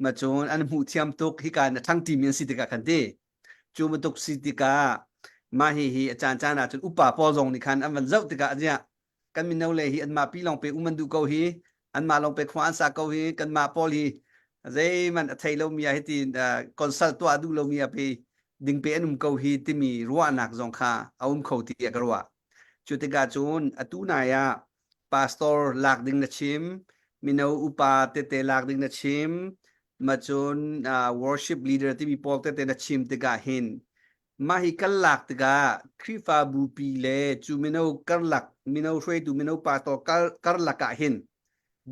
ma cun an hmuh thiam tuk hika na ṭhang ṭimi an si tikah khan ti cu bantuk si tikah mah hi hi a caan caan ah cun upa pawl zong nih khan an van zoh tikah aziah kan mino le hi anmah pi lawng pe um an duh ko hi. Anmah lawng pe khua an sa ko hi kanmah pawl hi zeihmanh a thei lomi ah hiti consult tuah duh lomi ah pe ding pe an um ko hi timi ruahnak zong kha a um kho tiah ka ruah. Cu tikah cun atu nai ah pastor lak ding na chim, mino upa tete lak ding na chim, ma cun worship leader timi pawl tete na chim tikah hin mah hi kan lak tikah Khrihfabu pi le cu mino karlak mino hruaitu mino pastor kar, karlak ah hin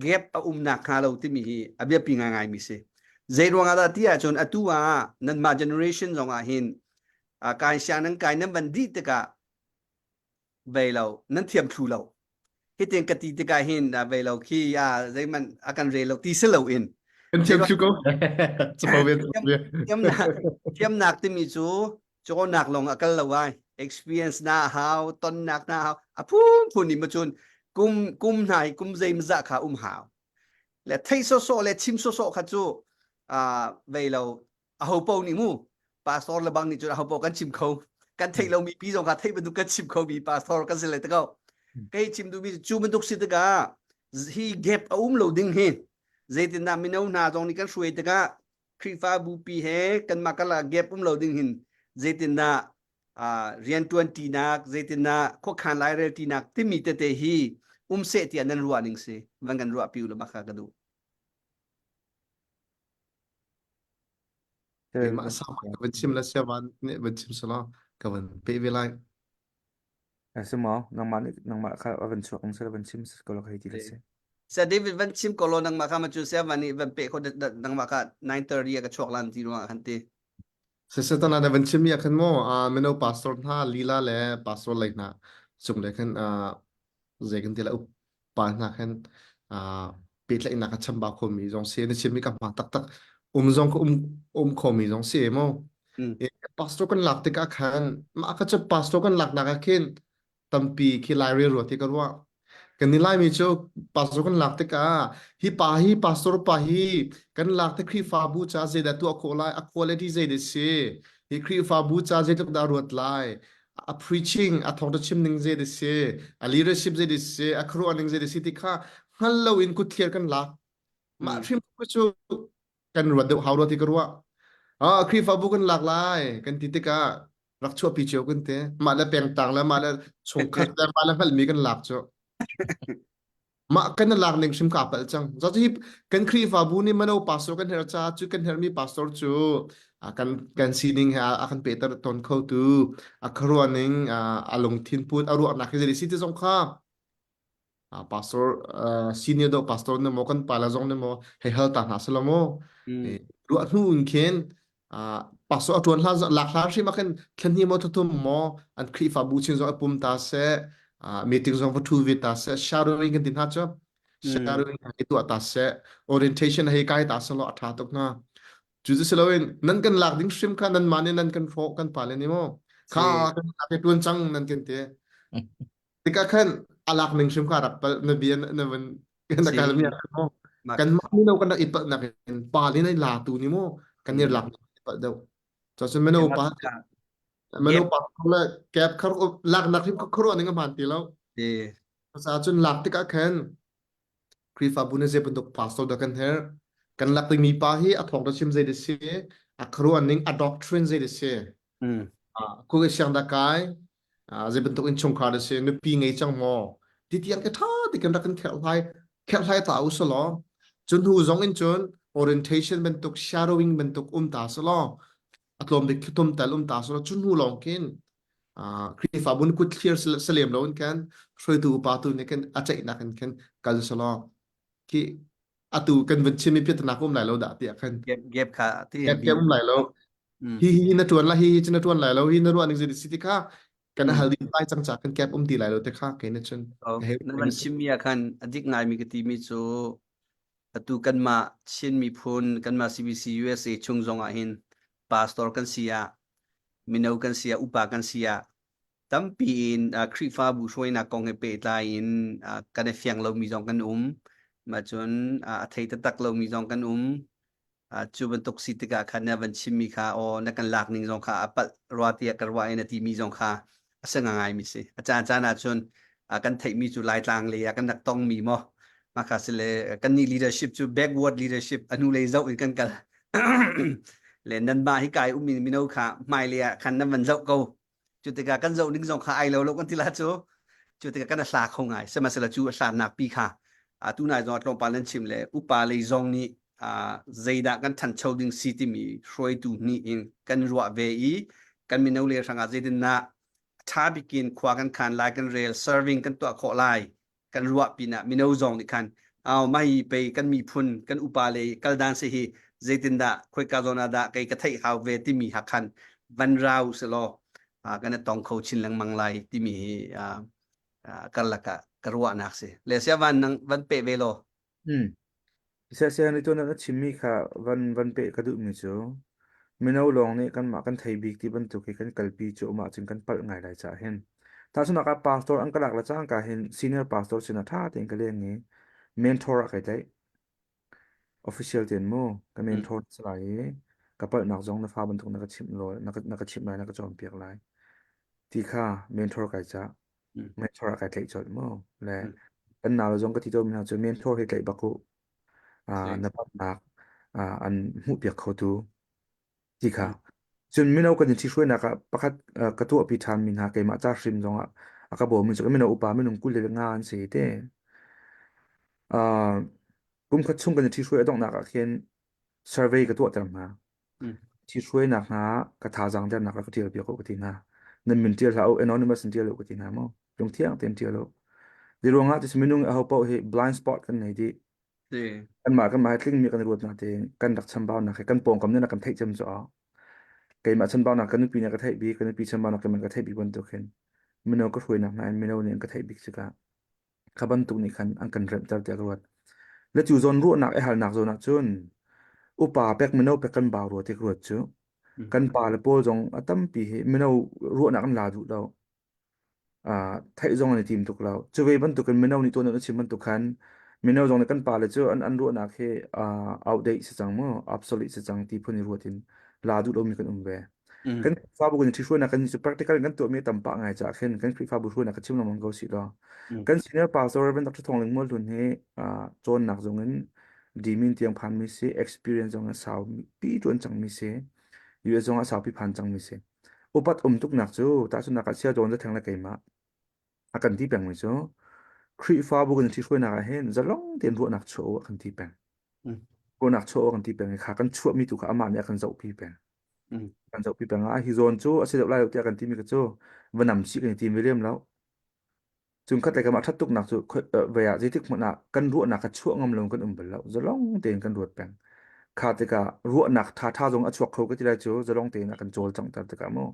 gap a um nak hnga lo timi hi a biapi ngaingai mi si. Zei ruangah dah ti ahcun atu ah nanmah generation zong ah hin kai siang nan kai nan van dih tikah vei lo nan thiam thlu lo hitin ka ti tikah hin vei lo khi a zeihmanh a kan rel lo ti si lo in kan thiam thlu ko thiamnak thiamnak timi cu cawnnak lawng a kal lo ai experience na hau tonnak na hau a phun phun ni ma cun kum kum hna hi kum zeimzah kha um hau le thei sawsawh le chim sawsawh kha cu vei lo aho paoh nih mu pastor le bang nih cun aho paoh kan chim kho kan theih lomi pi zong kha theih bantuk kan chim kho mi pastor kan si le te ko kei chim duhmi cu bantuk si tikah hi gap a um lo ding hi zeitindah mino hna zong nih kan hruai tikah Khrihfabu pi he kanmah karlak gap um lo ding hin zeitindah riantuan tinak zeitindah khuakhan lairel tinak timi tete hi um seh tiah nan ruah ning si van kan ruah pi u la kha ka duh Keimah sama ka van chim la siavan nih van chim selaw ka van pe ve lai. A si maw? Nangmah nih nangmah kha a van chuak ang seh van chim ko la hei ti la si. Sir David van chim ko law nangmah kha ma cu siavan nih van pe kho nangmah kha 9:30 a ka chuak lan ti ruangah khan ti. Satan na van chim mi ah khan maw mino pastor hna lila le pastor lei hna cung le khan zei kan ti la pa hna khan pehtlaihnak a chambau khomi zong si na chimmi ka hma taktak um zong ka um um khomi zong si mu pastor kan lak tikah khan mah ka cu pastor kan lak nak ah khin tampi khi lai rel ruat hi ka ruah kan ni laimi cu pastor kan lak tikah hi pa hi pastor pa hi kan lak te Khrihfabu ca zeidah tuah khawh lai a quality zeidah si hi Khrihfabu ca zeitluk dah ruat lai a preaching a thawngtha chim ning zei dah si a leadership zei dah si a khuaruah ning zei dah si ti kha hngal lo in kut thliar kan lak mah hrim cu kan ruat deuh hau rua ti ka ruah ah Khrihfabu kan lak lai kan ti tikah rak chuahpi cio kan ti mah le pengtang le mah le chungkhat le mah le hngalhmi kan lak cu Mah kan lak ning hrim kaa palh cang. Za hi kan Khrihfabu nih mano pastor kan herh caah cu kan herhmi pastor cu kan kan sining he a kan pehter tawn kho tu a khuaruah ning a lungthin put a ruahnak hi zei si ti zong kha pastor senior do pastor ne maw kan pala zong ne maw hei hal ta hna selaw maw ruah hnu in khin pastor a ṭuan hlan lak hlan hrim ah khin thlan maw thuthum maw an Khrihfabu chin zong a pum ta seh meeting zong va ṭhu ve ta seh shadowing kan ti hna cu shadowing hei tuah ta seh orientation hei kai ta seh law a ṭha tuk hna cu cu si loin nan kan lak ding hrim kha nan mah nih nan kan hrawh kan pale nih maw kha kan lak i ṭuan cang nan kan ti Tikah khan a lak ning hrim kha rak palh na bia na van na kal mi ah maw kan mah mino kan rak i palh nak in pa le nei la tu ni mu kan i lak i palh deuh cho cun mino pa mino pa le cap khar lak nak hrim kharo ning a hman ti lo sa cun lak tikah khan Khrihfabu na zei bantuk pastor dah kan herh kan lak dingmi pa hi a thawng chim zei dah si a khuaruah ning a doctrine zei dah si khu ke siang dah kai zei bantuk in chungkhar dah si nupi ngei cang maw ti tiang ke tha ti kan rak kan kherhlai kherhlai ta u selaw cun hnu zong in cun orientation bantuk shadowing bantuk um ta selaw a tlawm bik thlutum tal um ta selaw cun hnu lawng khin Khrihfabu kut thlir salem lo in khan hruaitu upa tu nih khan a ceihnak in khan kal selaw khi atu kan vun chim i piatnak um lai lo dah tiah khan gap gap kha ti gap gap um lai lo hi hi na tuan la hi hi na tuan lai lo hi na ruah ning zei si ti kha kan hal ding lai cang cha kan gap um ti lai lo te kha ke na chun na van chim mi ah khan adik ngai mi ka ti mi cu atu kanmah Chin miphun kanmah CBC USA chung zong ah hin pastor kan si ah mino kan si ah upa kan si ah tampi in Khrihfabu hruainak kong he pehtlai in kan i fiang lomi zong kan um. Mah cun a thei taktak lomi zong kan um. Cu bantuk si tikah khan na van chimmi kha aw na kan lak ning zong kha a palh rua tiah ka ruah i na timi zong kha a si ngaingai mi si. A caan caan ahcun kan theihmi cu Laitlang lei ah kan rak tongmi maw. Maka si le kan nih leadership cu backward leadership a hnu lei zoh in kan kal. Le nan mah hi kai ummi mino kha hmailei ah khan nan van zoh ko. Cu tikah kan zoh ding zong kha ai lo lo kan ti la cu. Cu tikah kan a hla kho ngai. Sihmanhsehlaw cu a hlannak pi kha atu nai zong ah tlawmpal nan chim le upa lei zong nih zeidah kan ṭhancho ding si timi hruaitu nih in kan ruah ve i kan mino le hrangah zeitindah ṭha bikin khua kan khan lai kan rel serving kan tuah khawh lai kan ruah pinah mino zong nih khan aw mai pei kan miphun kan upa le kaldan se hi zeitindah khoika zawn ah dah kei ka theih hau ve timi ha khan van rau selaw kan i tong kho chin lengmang lai timi hi karlak ah ka ruahnak si le sia van nang van pe ve law Hmm. Siasiang nih tuan na chimmi kha van van peh ka duhmi cu mino lawng nih kanmah kan thei bik ti bantuk hi kan kalpi cu um ahcun kan palh ngai lai caah hin. Tahchunhnak ah pastor an ka lak le cangka hin senior pastor sinah ṭha tein ka leng i mentor ah kai tlaih. Official tein mu ka mentor na si lai i ka palhnak zong na fa bantuk na ka chimh law na ka, na ka chimh lai na ka cawnpiak lai ti kha mentor kai cah. Mentor ah kai tlaih colh mu. Le kan nau zong ka ti tawn mi hna cu mentor hi tlaih bak u. Na palhnak an hmuhpiak khotu ti kha. Cun mino kan i ṭhihruainak ah pakhat ka tuahpi ṭhanmi hna keimah ca hrim zongah a ka bawmmi cu mino upa minung 25 an si te. Kum khat chung kan i ṭhihruai a donghnak ah khin survey ka tuahter hna. Ṭhihruainak hna ka thazaang dernak ah ka ṭial piak u ka ti hna. Nan min ṭial hlah u, anonymous in ṭial u ka ti hna mu. Lungthiang tein ṭial u. Di ruangah tis minung aho paoh hi blind spot kan nei dih. Kanmah kanmah hi tlingmi kan i ruat natein kan rak chambaunak hi kan pawngkam nih kan theih cem cu keimah chambaunak kan nupi nih ka theih bik, ka nupi chambaunak keimah ka theih bik bantuk hin mino ka hruainak hna in mino nih an ka theih bik tikah kha bantuk nih khan an kan remhter tiah ka ruat. Le cu zawn ruahnak i halnak zawn ah cun upa pek mino pek kan bau rua ti ka ruat cu kan pa le pawl zong a tampi hi mino ruahnak an la duh lo. Theih zong an i tim tuk lo. Cu ve bantukin mino nih tuan an chim bantuk khan mino zong nih kan pale cu an an ruahnak hi outdate si cang mu, obsolete si cang ti phun i ruat in la duh lomi kan um ve. Kan Khrihfabu kan ṭhihruainak kan cu practical in kan tuahmi a tam pah ngai caah khin kan Khrihfabu hruainak ka chim lengmang ko si law. Kan senior pastor Reverend Dr. Thawng Ling Mual Hlun hi cawnnak zong in dimin tiang phanmi si, experience zong in sau pi ṭuan cangmi si, US zong ah saupi phan cangmi si. Upat um tuknak cu tahchunhnak ah Saya Dawn Zatheng le keimah a kan ti pengmi cu Khrihfabu kan ṭhihruainak ah hin zalong tein ruahnak chuah u a kan ti peng. Ruahnak chuah u a kan ti peng i kha kan chuahmi tu kha amah nih a kan zohpi peng. Kan zohpi peng ah hi zawn cu a si deuh lai lo tiah kan timi kha cu va nam chih kan i tim ve lem lo. Cung khat le kam ah ṭhat tuknak cu vei ah zeitik hmanh ah kan ruahnak kha chuah ngam lo kan um bal lo. Zalong tein kan ruat peng. Kha tikah ruahnak ṭhaṭha zong a chuak kho ka ti lai cu zalong tein a kan cawlcanghter tikah mu.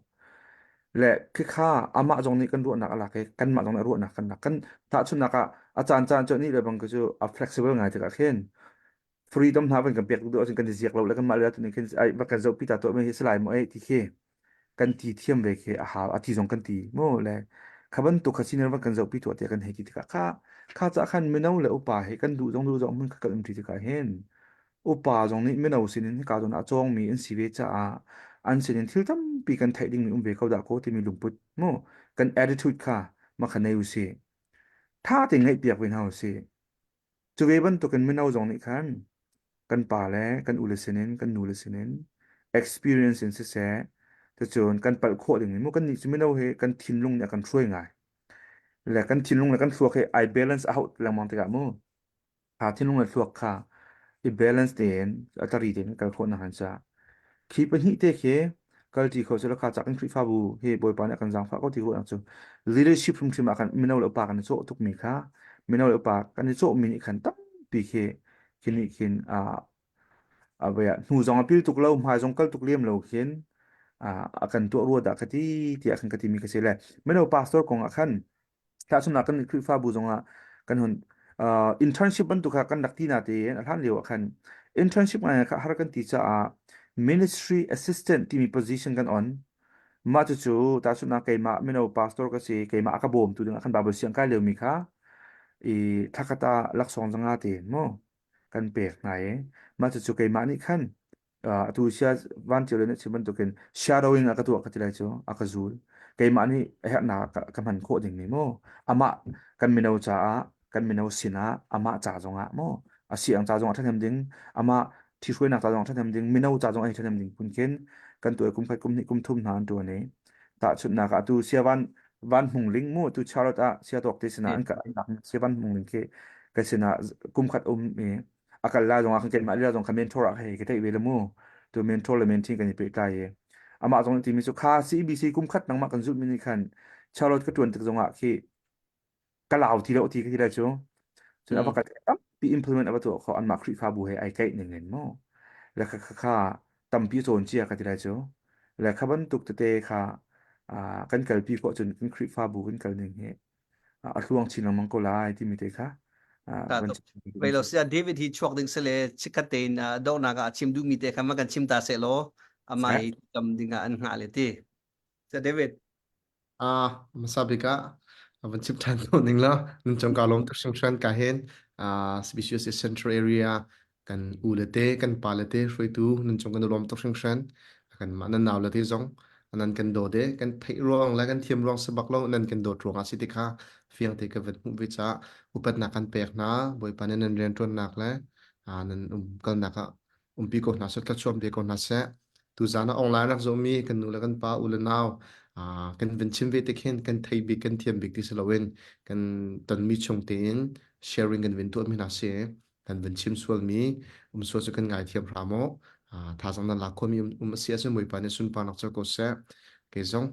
Le khikha amah zong nih kan ruahnak a lak i kanmah zong nih ruahnak kan lak. Kan tahchunhnak ah a caan caan cu nih le bang cu a flexible ngai tikah khin freedom hna van kan pek duh ahcun kan i ziak lo le kanmah le tu nih khin ai va kan zohpi ta tuah mi hi si lai maw ei ti khi kan ti thiam ve khi a hau a ti zong kan ti mu le kha bantuk kha senior van kan zohpi tuah tiah kan hei ti tikah kha kha ca khan mino le upa hi kan duh zong duh zong hmun kha kan um ti tikah hin upa zong nih mino sinin hika zawn ah cawngmi an si ve caah an sinin thil tampi kan theih dingmi um ve ko dah ko timi lungput mu kan attitude kha makha nei usih tha tein ngaihpiak ve hna usih Cu ve bantukin mino zong nih khan kan pa le kan ule sinin kan nule sinin experience in siseh ticun kan palh khawh ding mu kannih cu mino hi kan thinlung nih a kan hruai ngai le kan thinlung le kan thluak hi ai balance a hauh lengmang tikah mu kha thinlung le thluak kha i balance tein a tari tein kal khawh nak han ca Khi pahnih te khi kalṭi kho seh law kha cak in Khrihfabu hi Bawipa nih a kan zaangfah ko ti ruahnak cu leadership hrimhrim ah khan mino le upa kan i cawh tukmi kha mino le upa kan i cawhmi nih khan tampi khi khi nih khin ah voi ah hnu zong a pil tuk lo hmai zong kal tuk lem lo khin a kan tuah rua dah ka ti tiah khan ka timi ka si le mino pastor kong ah khan Tahchunhnak kan Khrihfabu zongah kan hun uh, internship bantuk kha kan rak ti na tein a hlan lio ah khan internship ngai kha har kan ti caah ministry assistant timi position kan on. Mah cucu tahchunhnak keimah mino pastor ka si keimah a ka bawmtu ding ah khan Bible siang kai liomi kha i thlakhat ah laksawng zanga tein mu kan pek hna i mah cucu keimah nih khan atu sia van cio le na chim bantukin shadowing a ka tuah ka ti lai cu a ka zul keimah nih a herhnak ka hman khawh ding mi mu amah kan mino caah. Kan mino sinah amah ca zongah maw a si ang ca zongah ṭhahnem ding, amah ṭhihruainak ca zongah ṭhahnem ding, mino ca zongah hi ṭhahnem ding phun khin kan tuah kum khat kum hnih kum thum hna an ṭuan i tahchunhnak ah atu sia van van hmung ling mu tu Charlotte ah sia tawk te sinah an an lak sia van hmung ling khi ka sinah kum khat um i a kal lai zongah kan keimah lila zong kha mentor ah hei ka theih ve le mu tu mentor le mentee kan i pehtlai i amah zong timi cu kha CBC kum khat nangmah kan zulh mi nih khan Charlotte ka tuan tik zongah khi ka lau ti lo ti ka ti lai cu cun a va kal tampi implement a va tuah kho anmah Khrihfabu he ai kaih ning in mu le kha kha kha tampi cawn cia ka ti lai cu le kha bantuk tete kha kan kalpi khawh cun kan Khrihfabu kan kal ning hi a hluang chin lengmang ko lai timi te kha Vei lo sia David hi chuak ding sele chikhat tein dohnak ah a chim duhmi te kha ma kan chim ta seh law amah hi tam ding ah an hngah le ti. Sa David. Ah, hmasa bik ah van chim ṭhan ko ning la nan cung ka lawm tuk hringhran ka hin ah CBCUSA Central Area kan u le te kan pa le te hruaitu nan cung kan lawm tuk hringhran kan mah nan nau le te zong nan kan dawt e kan theih ruang le kan thiam ruang sabak lo nan kan dawt ruang ah si ti kha fiang te ka van hmuh ve caah upatnak kan pek hna Bawipa nih nan rianṭuannak le nan um kalnak ah umpi ko hna seh thluachuah pe ko hna seh tuzaan ah online rak zohmi kan nu le kan pa u le nau kan van chim ve te khin kan thei bik kan thiam bik ti si loin kan tonmi chung tein sharing kan vin tuahmi hna si kan van chim sualmi um sual cu kan ngaithiam hram u thazaang nan lak khomi um a si ahcun Bawipa nih sunparnak co ko seh kei zong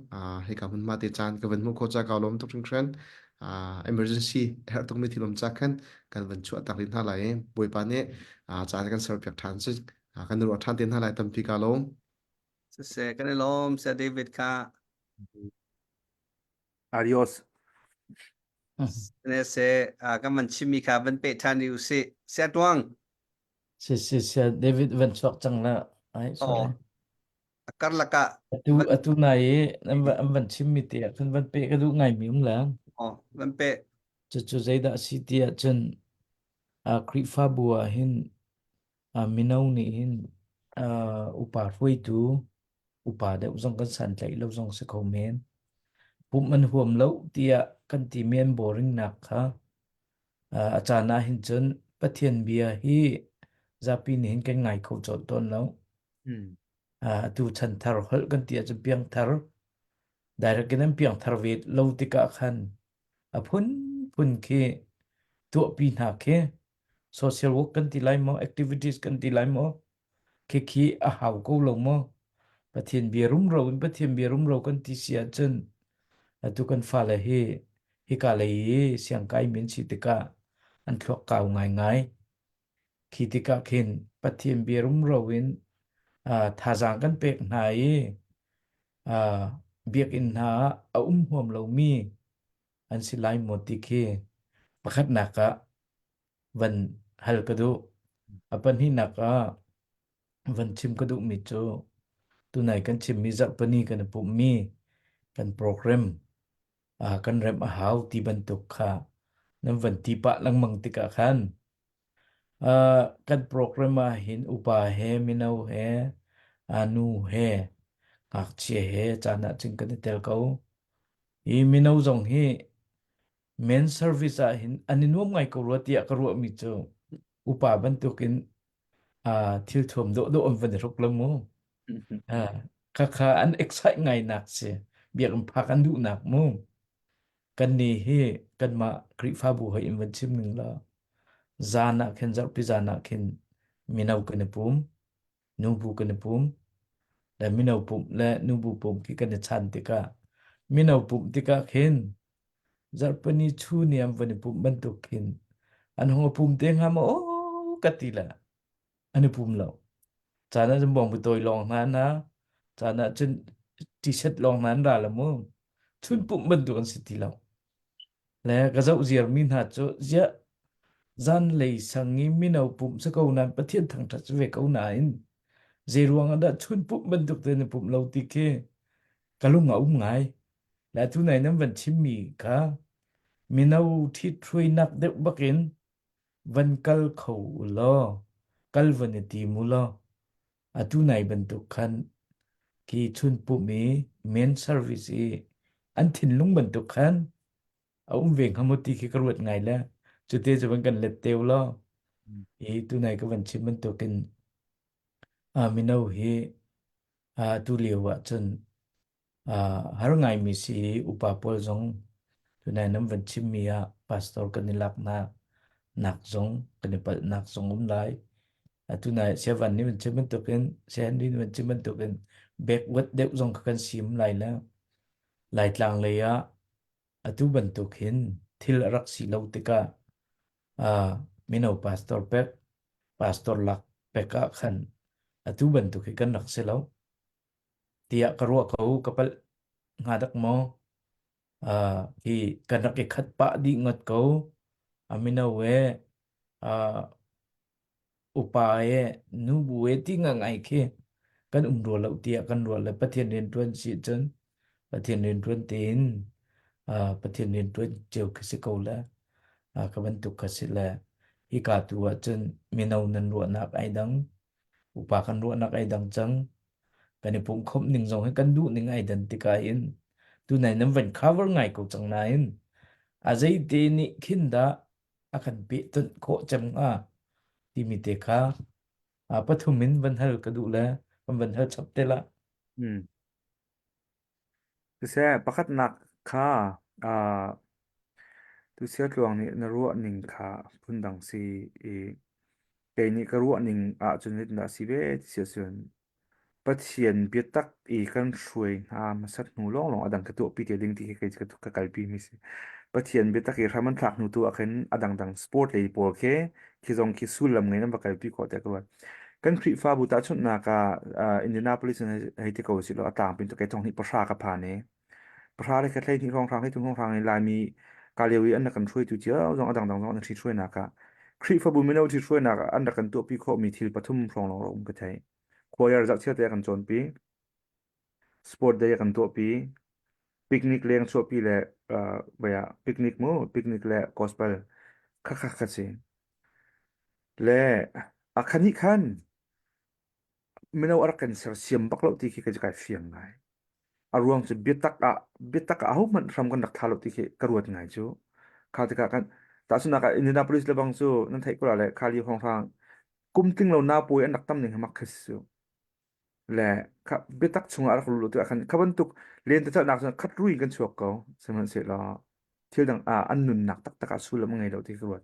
hika hmunhma te caan ka van hmuh khawh ca ka lawm tuk hringhran emergency herh tukmi thil um ca khan kan van chuah tak rih hna lai i Bawipa nih caan kan serpiak ṭhan si kan ruah ṭhan te hna lai tampi ka lawm Siseh kan i lawm Sir David kha Adios. Ne se kan van chimmi kha van peh ṭhan rih usih. Sia tuang. Si si si David van chuak cang la. Ai sorry. Oh, a karlak ah Atu atu nai i an van an van chimmi te ah khan van peh ka duh ngaimi um lang. Oh, van peh. Cucu zeidah a si ti ahcun Khrihfabu ah hin mino nih hin upa hruaitu upa deuh zong kan santlaih lo zong si kho men. Pumh an huam lo tiah kan timi an boring nak kha a caan ah hin cun Pathian bia hi zapi nih hin kan ngai kho colh tawn lo. Atu chanthar holh kan ti ahcun piangthar direct in an piangthar ve lo tikah khan a phunphun khi tuahpi hna khi social work kan ti lai maw activities kan ti lai maw khikhi a hau ko lo maw Pathian bia rumro in Pathian bia rumro kan ti si ahcun atu kan fale hi hika lei i siangkai min si tikah an thluak kau ngaingai khi tikah khin Pathian bia rumro in thazaang kan pek hna i biakinn hna ah a um huam lomi an si lai maw ti khi pakhatnak ah van hal ka duh. A pahnihnak ah van chim ka duhmi cu tunai kan chimmi zarhpini kan i pumhmi kan program kan remh a hau ti bantuk kha nan van ti pah lengmang tikah khan kan program ah hin upa he mino he nu he ngakchia he caan ah cun kan i tel ko. Hi mino zong hi men service ah hin an i nuam ngai ko rua tiah ka ruahmi cu upa bantukin thil thuam dawhdawh an van i hruk lo mu. Khakha an excite ngai nak si. Biakinn phak an duhnak mu. Kan ni hi kanmah Khrihfabu hoi in van chim ning la zan ah khin zarhpi zan ah khin mino kan i pum nubu kan i pum le mino pumh le nubu pumh khi kan i chan tikah mino pumh tikah khin zarhpini chu ni an van i pumh bantuk khin an hung i pum te hnga maw ka ti le an i pum lo caan ah cun bawngbi tawi lawng hna na caan ah cun t-shirt lawng hna an ra la mu chun pumh bantuk an si ti lo le ka zoh ziar mi hna cu ziah zanlei sang i mino pumh si ko nain Pathian thangṭhat si ve ko nain zei ruang ah dah chun pumh bantuk te na pumh lo ti khi ka lung a um ngai le atu nai nan van chimmi kha mino ṭhithruainak deuh bakin van kal kho u law kal van i tim u law atu nai bantuk khan khi chun pumh i men service i an thinlung bantuk khan a um ve hnga maw ti khi ka ruat ngai le. Cuti cu van kan let teu law i tunai ka van chim bantukin mino hi tu lio ah cun har ngaimi si i upa pawl zong tunai nan van chimmi ah pastor kan i laknak nak zong kan i palhnak zong um lai. Tunai Siavan nih van chim bantukin Siahenry nih van chim bantukin backward deuh zong kha kan sim lai le Laitlang lei ah atu bantuk hin thil a rak si lo tikah mino pastor pek pastor lak pek ah khan atu bantuk hi kan rak si lo tiah ka ruah ko ka palh hnga dak maw hi kan rak i khat pah dih ngot ko a mino e upa e nubu e ti ngangai khi kan um rua lo tiah kan ruah le Pathian rianṭuan si cun Pathian rianṭuan tein Pathian rianṭuan cio khi si ko le ka bantuk kha si le hika tu ah cun mino nan ruahnak ai dang upa kan ruahnak ai dang cang kan i pumhkhawmh ning zong hi kan duh ning ai dan tikah in tunai nan van cover ngai ko cang nain a zeite nih khin dah a kan pehtonh khawh cem hnga timi te kha pathum in van hal ka duh le kan van hal chap te la. Hmm. Siseh, pakhatnak kha uh, tusia tluang nih na ruah ning kha phundang si i kei nih ka ruah ning ahcun zeitindah a si ve ti si ahcun Pathian biatak i kan hruai hna hmasat hnu lawnglawng a dang ka tuahpi te ding ti khi kei cu ka kalpi mi si. Pathian biatak i hram an thlak hnu tu ah khin a dangdang sport lei pawl khi khi zong khi sullam ngei nan va kalpi khawh tiah ka ruat. Kan Khrihfabu tahchunhnak ah uh, Indianapolis in hei ti ko usih law a tlangpi in kei thong hnih pahra ka phan i pahra le khat 12 hrawnghrang 13 hrawnghrang in Laimi ka lio i an rak kan hruaitu cio zong a dangdang zong an ṭhithruainak ah Khrihfabu mino ṭhithruainak ah an rak kan tuahpi khawhmi thil pathum hrawng lawng a um ka theih. Choir zarhchiar te a kan cawnpi, sport day a kan tuahpi, picnic leng chuahpi le uh, ah picnic mu, picnic le gospel kha kha kha si. Le a khan hi khan mino a rak kan sersiam bak lo ti khi ka kai fiang ngai. A ruang cu biatak ah biatak ah ahohmanh hram kan rak thla lo ti khi ka ruat ngai cu. Kha tikah kan tahchunhnak ah Indianapolis le bang cu nan theih ko la le khali hrawnghrang kum tling lo na pawi an rak tam ning hi mak khi si cu. Le kha biatak chungah a rak lut lo tikah khan kha bantuk lentecelhnak cun khat rui in kan chuak ko. Sihmanhsehlaw thil dang ah an nunnak taktak ah sullam a ngei lo ti ka ruat.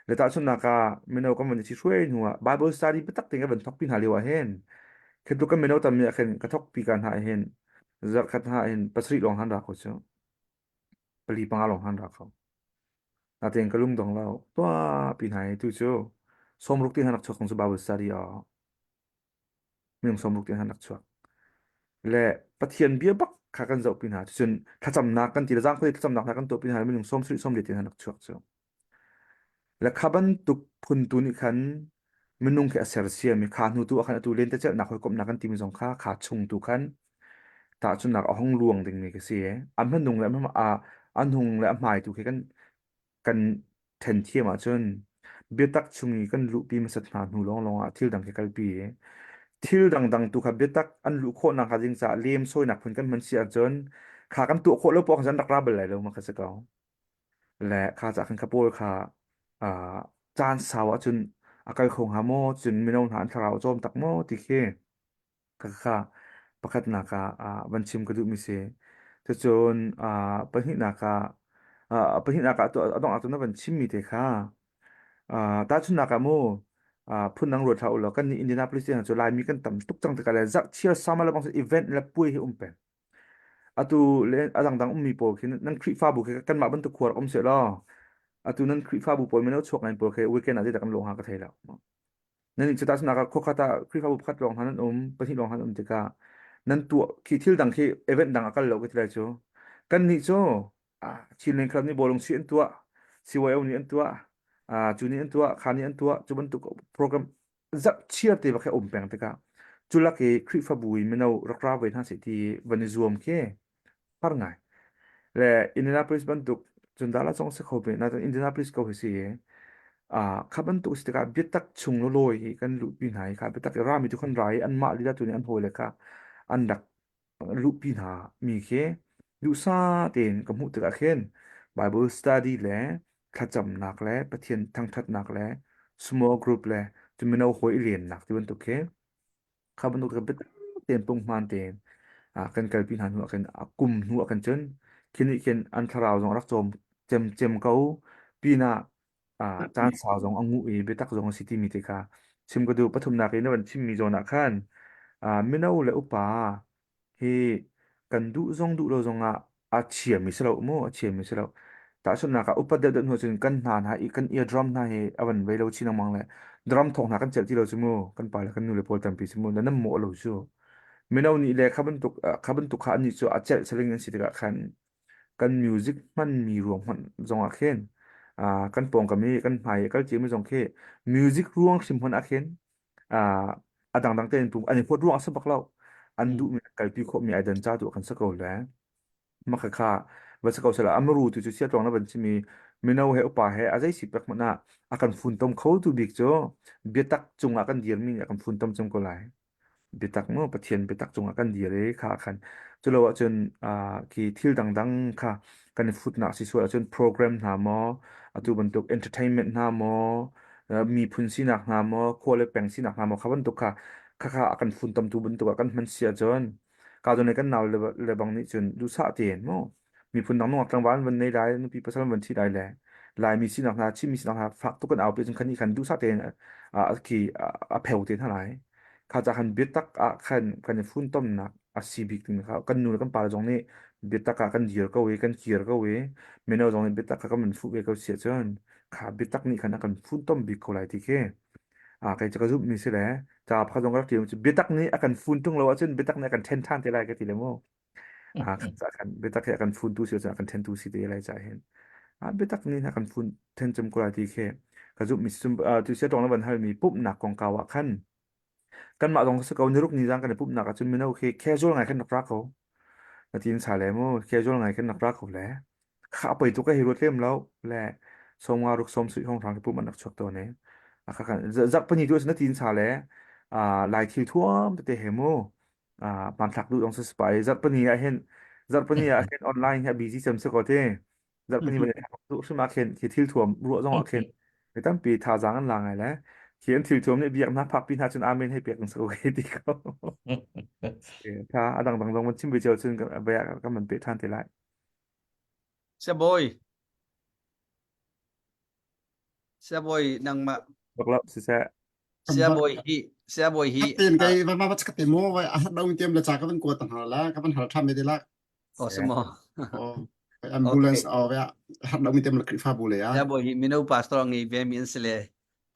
Le tahchunhnak ah mino kan van i hruai hnu ah Bible study biatak tein kan van thawkpi hna lio ah hin khi tluk kan mino tammi ah khin ka thawkpi ka hna ah hin zarhkhat hna hin pasarih lawng han ra ko cu pali panga lawng han ra kho natein ka lung dong lo tua pi hna i tu cu sawmruk ti hna rak chuak kong cu Bible study ah minung 60 tiang an rak chuak. Le Pathian bia bak kha kan zoh pi hna. Cun thlacamnak kan ti le zangkhoi thlacamnak hna kan tuah pi hna minung 70 40 tiang an rak chuak cu. Le kha bantuk phun tu nih khan minung khi a sersiam i kha hnu tu ah khan atu lentecelhnak hawikomhnak kan timi zong kha kha chung tu khan tahchunhnak a hong luang dingmi ka si. A hmanung le a a hnung le a hmai tu khi kan kan ṭhen thiam ahcun biatak chung i kan luhpi hmasat hna hnu lawnglawng ah thil dang khi kalpi i thil dangdang tu kha biatak an luh khawh nakhnga ding caah lemsawinak phun kan hman si ahcun kha kan tuah khawh lo poah khan rak ra bal lai lo ma kha si ko. Le kha cah khan kha pawl kha uh, caan sau ahcun a kal kho hnga maw cun mino hna an thlarau a cawm tak maw ti khi Khakha pakhatnak ah van chim ka duhmi si. Cucun pahnihnak ah pahnihnak ah a dongh ahcun na van chimmi te kha tahchunhnak ah mu phundang ruat hlah u law kannih Indianapolis te hna cu Laimi kan tam tuk cang tikah le zarhchiar summer le bang event le puai hi um peng. Atu le a dangdang ummi pawl khi nan Khrihfabu khi kanmah bantuk khua rak um seh law atu nan Khrihfabu pawl mino chuak ngai pawl khi weekend ah zeidah kan lawh hnga ka thei lo. Nan nih cu tahchunhnak ah khuakhat ah Khrihfabu pakhat lawng hna nan um, pahnih lawng hna nan um tikah nan tuah khi thil dang khi event dang a kal lo ka ti lai cu. Kannih cu ah Chinland Club nih bawlung si an tuah, CYO nih an tuah, ah cu nih an tuah, kha nih an tuah, cu bantuk program zarhchiar te bak hi a um peng tikah cu lak i Khrihfabu i mino rak ra ve hna seh ti van i zuam khi har ngai. Le Indianapolis bantuk cun dah la zong si kho ve nain Indianapolis ko hi si i ah kha bantuk si tikah biatak chung lawlawi hi kan luhpi hna i kha biatak i rami tu khan ra i anmah lila tu nih an hawile kha an rak luhpi hna mi khi duhsah tein ka hmuh tikah khin Bible study le thlacamnak le Pathian thangṭhatnak le small group le cu mino hawi i lennak ti bantuk khi kha bantuk kha biatak tein punghman tein kan kalpi hna hnu ah khin a kum hnu ah khin cun khi nih khin an thlarau zong a rak cawm cemcem ko pinah caan sau zong a nguh i biatak zong a si timi te kha chim ka duh. Pathumnak i na van chimmi zawn ah khan mino le upa hi kan duh zong duh lo zong ah a chiami si lo mu a chiami si lo tahchunhnak ah upat deuh deuh hnu cun kan hna hna i kan eardrum hna hi a van vei lo chin lengmang le drum thawk hna kan celh ti lo cu mu kan pa le kan nu le pawl tampi cu mu na nam mawh lo cu mino nih le kha bantuk kha bantuk kha annih cu a celh saling an si tikah khan kan music hmanmi ruang hmanh zong ah khin kan pawngkam i kan hmai i kal mi zong khi music ruang hrim hmanh ah khin a dangdang tein pum an i huat ruang a si bak lo an duhmi kalpi khawhmi ai dan ca tu kan si ko le maka kha va si ko sela amaru tu cu sia tlawng na van chimi mino he upa he a zei si pek hmanh ah a kan funtom kho tu bik cu biatak cungah kan dirmi nih a kan funtom cem ko lai Biatak maw Pathian biatak cungah kan dir i kha khan culo ahcun khi thil dangdang kha kan i futnak si sual ahcun program hna maw atu bantuk entertainment hna maw miphun sinak hna maw khua le peng sinak hna maw kha bantuk kha kha kha a kan funtomtu bantuk ah kan hman si ahcun ka zawn kan nau le bang nih cun duhsah tein maw miphun dang nungak tlangval van nei lai nupi pasal van thi lai le Laimi sinak hna Chinmi sinak hna fak tuk kan aupi cun khan nih khan duhsah tein a khi a pheu te hna lai kha ca khan biatak ah khan kan i funtomnak a si bik ding kha kan nu le kan pa le zong nih biatak ah kan dir ko i kan kir ko i mino zong nih biatak kha kan van fuh ve ko si ahcun kha biatak nih khan a kan funtom bik ko lai ti khi a kei cu ka zumh mi si le ca pakhat zong ka rak ti biatak nih a kan fun tung lo ahcun biatak nih a kan ṭhen ṭhan te lai ka ti le mu Ah kan ca kan biatak hi a kan funtu si a kan ṭhentu si te lai ca hin. Ah biatak nih a kan fun ṭhen cem ko lai ti khi ka zumh mi sum tu sia tong na van hal mi pumhnak kongkau ah khan kanmah zong si ko niruk ni zang kan i pumhnak ah cun mino khi casual ngai khan rak ra ko. Na tin sa le mu casual ngai khan rak ra ko le kha poi tuk ka hi ruat lem lo le sawmnga ruk sawm sui hong hrang ki pum an rak chuak tawn i a kha khan zarh pani tu na tin sa le lai thil thuam tete he mu hmanthlak duh zong si pai zarhpini ah hin zarhpini ah hin online hi a busy cem si ko te zarhpini van duh hrim ah khin khi thil thuam ruah zong ah khin mi tampi thazaang an la ngai le khi an thil thuam nih biaknak phakpi hna cun amen hei pek sa ko khi ti ko tha a dang dang zong van chim ve cio cun kan man pe than te lai Siabawi Siabawi nangmah bak lo siseh Siabawi hi Siabawi hi Khatin kai va ma ka te mo vai a dong tiam la cha ka van ko ta hna la ka van hal tham de la Oh simo oh ambulance aw ya har dong tiam la krifa bu le ya Siabawi hi mino pastor ngei ve mi an si le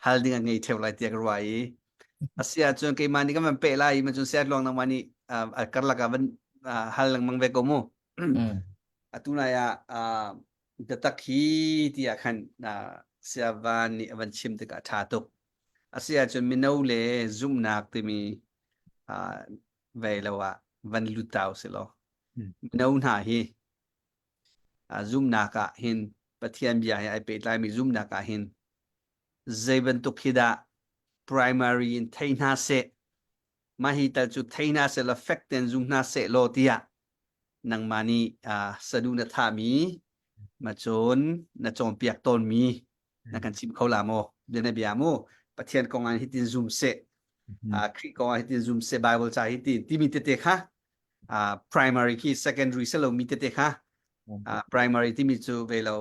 hal ding a ngei theu lai tiah ka ruah i asia cun keimah nih kan van pe lai i ma cun sia luang nangmah nih a karlak ah van hal lengmang ve ko mu atu nai ah biatak hi tiah khan siavan nih a van chim tikah a ṭha tuk. A si ahcun mino le zumhnak timi vei lo ah van lut ta usih law mino hna hi zumhnak ah hin Pathian bia he ai pehtlaimi zumhnak ah hin zei bantuk hi dah primary in thei hna seh mah hi tal cu thei hna seh law fek tein zum hna seh law tiah nangmah nih uh, sadu na thahmi macun na cawnpiak tawnmi na kan chim kho la maw bia na bia mu pathian kong ah hitin zum seh uh, Khrih kong ah hitin zum seh Bible ca hitin timi tete kha uh, primary khi secondary se lo mi tete kha uh, primary timi cu ve lo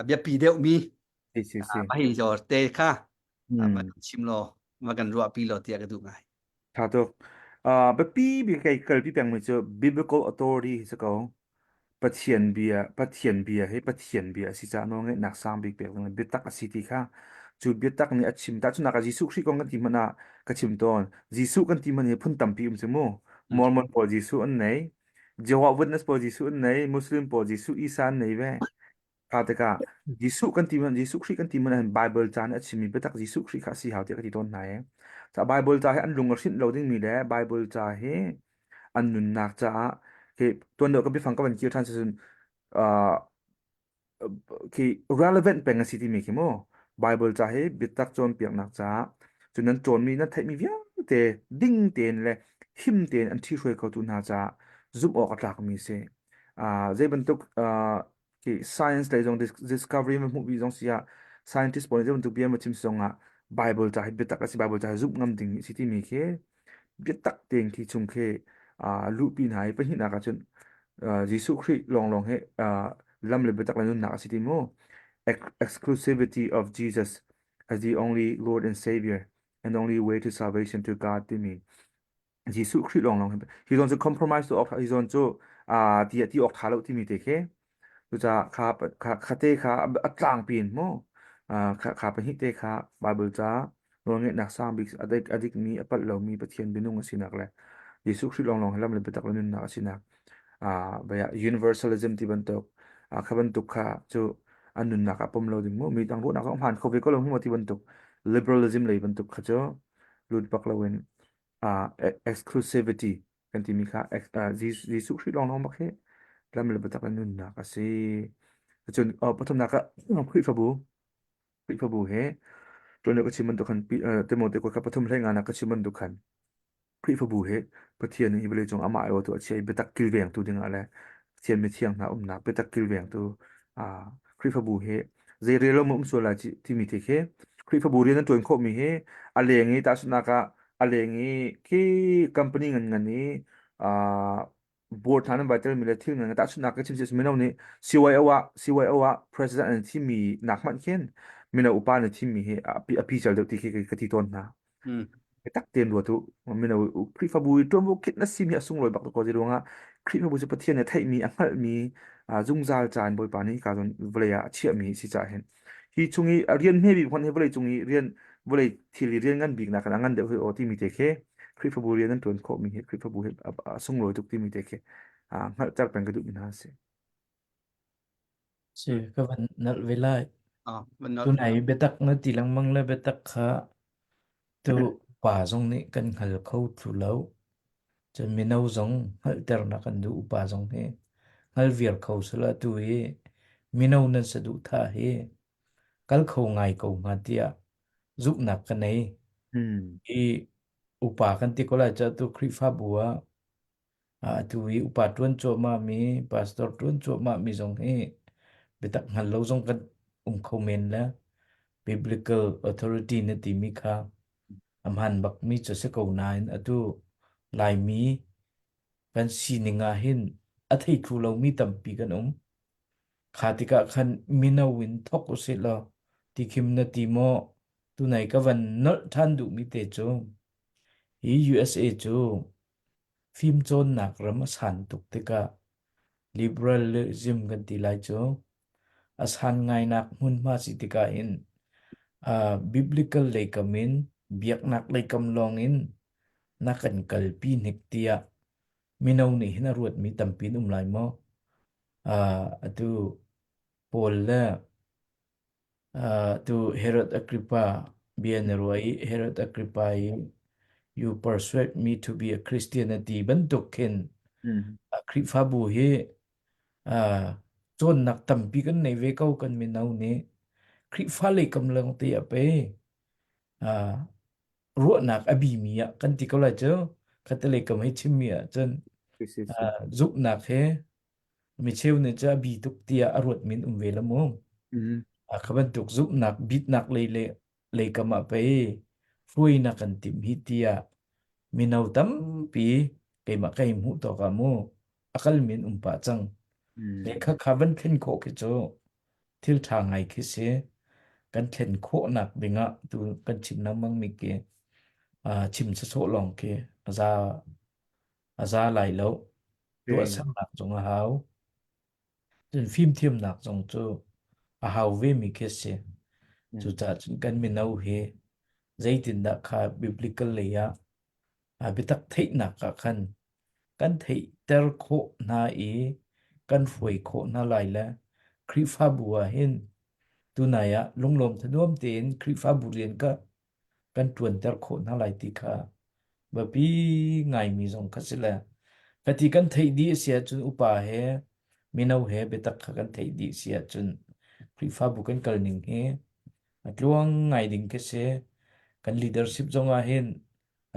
a biapi deuh mi si si si uh, hi te kha uh, chim law va kan ruahpi law tiah ka duh ngai Ṭha tuk. Uh, biapi bik kai kalpi pengmi cu biblical authority hi si ko. Pathian bia, Pathian bia hi Pathian bia a si caah nawlngeihnak sang bik pek ding biatak a si ti kha cu biatak nih a chim. Tahchunhnak ah Jesuh Khrih kong kan ti hmanh ah ka chim tawn. Jesuh kan ti hmanh hi phun tampi um si mu. Mormon pawl Jesuh an nei, Jehovah Witness pawl Jesuh an nei, Muslim pawl Jesuh Isa an nei ve. Kha tikah Jesuh kan ti hmanh Jesuh Khrih kan ti hmanh ahhin Bible ca nih a chimmi biatak Jesuh Khrih kha a si hau tiah ka ti tawn hna i ca Bible ca hi an lung a hrinh lo dingmi le Bible ca hi an nunnak caah khi tuan deuh ka biafang ka van kir ṭhan cun uh, khi relevant peng a si timi khi mu Bible ca hi biatak cawnpiaknak caah cun nan cawnmi nan theihmi vialte ding tein le him tein an ṭhihruai khotu hna caah zumh awk a tlakmi si. Uh, zei bantuk uh, Khi science lei zong discovery ma hmuh bi zong si ah scientist pawl nih bantuk bia ma chim zong ah Bible ca hi biatak a si Bible ca hi zumh ngam ding si timi khi biatak tein khi chung khi luhpi hna i pahnihnak ah cun Jesuh Khrih lawnglawng hi lam le biatak le nunnak a si ti mu exclusivity of Jesus as the only Lord and Savior and only way to salvation to God timi Jesuh Khrih lawnglawng hi hi zawn cu compromise tu awk hi zawn cu ti ti awk tha lo timi te khi cucaah kha kha kha te kha a tlangpi in mu kha kha pahnih te kha Bible ca nawlngeihnak sang bik a dik a dikmi a palh lomi Pathian minung a sinak le Jesuh Khrih lawnglawng hi lam le biatak le nunnak a sinak baya universalism ti bantuk kha bantuk kha cu an nunnak ah pom lo ding mu mi dang ruahnak zong hmaan kho ve ko lo mu ti bantuk liberalism lei bantuk kha cu lut bak loin uh, exclusivity kan timi kha Jesuh Khrih lawnglawng bak hi lam le biatak le nunnak a si. Cun pathumnak ah Khrihfabu Khrihfabu he tuan ka chim bantuk khan Timote kha pathum hlei nga nak ka chim bantuk khan Khrihfabu he Pathian nih vawlei cung amah aiawhtu a chia i biatak kilvengtu dingah le Pathian mithiang hna umnak biatak kilvengtu Khrihfabu he zei rel lo um sual lai timi te khi Khrihfabu rian an ṭuan khawhmi hi a leng i tahchunhnak ah a leng i khi company ngan ngan i board hna nan vai telmi le thil ngan tahchunhnak ka chim si mino nih CYO ah CYO ah president an thimmi nak hmanh khin mino upa nih thimmi hi a pi cal deuh ti khi ka ti tawn hna. Biatak tein ruat u. Mino Khrihfabu i ṭuanvo kit na simi a sunglawi bak ko ruangah Khrihfabu cu Pathian nih a theihmi, a hngalhmi, zungzal caan Bawipa nih hika zawn vawlei ah a chiahmi si caah hin hi chung i a rian hme bik hmanh hi vawlei cung i rian vawlei thil i rian ngan bik nak a ngan deuh hoi aw timi te khi Khrihfabu rian an ṭuan khawhmi hi Khrihfabu hi a sunglawi tuk timi te khi hngalhter peng ka duhmi hna a si. Si, ka van nalh ve lai. Ah, van nalh. Tunai biatak na ti lengmang le biatak kha tu pa zong nih kan hngal kho thlu lo. Cun mino zong hngalhternak kan duh upa zong hi hngal viar kho sala tu hi mino nan saduhthah hi kal kho ngai ko hnga tiah zumhnak ka nei. Hmm. Hi upa kan ti ko lai ca tu Khrihfabu ah Atu i upa ṭuan cuahmahmi, pastor ṭuan cuahmahmi zong hi biatak hngal lo zong kan um kho men le biblical authority na timi kha a hmaan bakmi cu si ko nain atu Laimi kan sining ah hin a thei thlu lomi tampi kan um. Kha tikah khan mino in thawk usih law tikhim na ti maw tunai ka van nolh ṭhan duhmi te cu hi USA cu Fimcawnnak ram a san tuk tikah liberalism kan ti lai cu a san ngainak hmunhma si tikah hin uh, biblical leikam in biaknak leikam lawng in na kan kalpi hnik tiah mino nih hin a ruatmi tampi an um lai maw? Uh, atu Paul le Uh, tu Herod Agrippa bia na ruah i Herod Agrippa i you persuade me to be a Christian a ti bantuk khin Mm. uh, Khrihfabu hi uh, cawnnak tampi kan nei ve ko kan mino nih Khrihfa lei kam lawng te a pe uh, ruahnak a bimi ah kan ti ko lai cu khatalei kam hei chimmi ah cun Si si si. uh, zumhnak he Mi cheu nih cu a bi tuk tiah a ruat min um ve la mu. Mm. A kha bantuk zumhnak bitnak lei le leikam ah pei hruainak kan timh hi tiah mino tampi keimah kai hmuh tawk ah mu a kal min um pah cang. Mm. Le kha kha van thlen khawh khi cu thil ṭha ngai khi si. Kan thlen khawhnak dingah tu kan chim lengmang mi khi chim sawsawh lawng khi a za a za lai lo. Tuahsernak zong a hau. Cun fimthiamnak zong cu a hau vemi khi a si. Cucaah cun kan mino hi zeitindah kha biblical lei ah a biatak theihnak ah khan kan theihter khawh hna i kan hruai khawh hna lai le Khrihfabu ah hin tunai ah lunglawm thanuam tein Khrihfabu rian ka kan ṭuanter khawh hna lai ti kha biapi ngaimi zong kha si le ka ti kan theih dih a si ahcun upa he mino he biatak kha kan theih dih si ahcun Khrihfabu kan kal ning hi a tluang ngai ding khi si kan leadership zong ah hin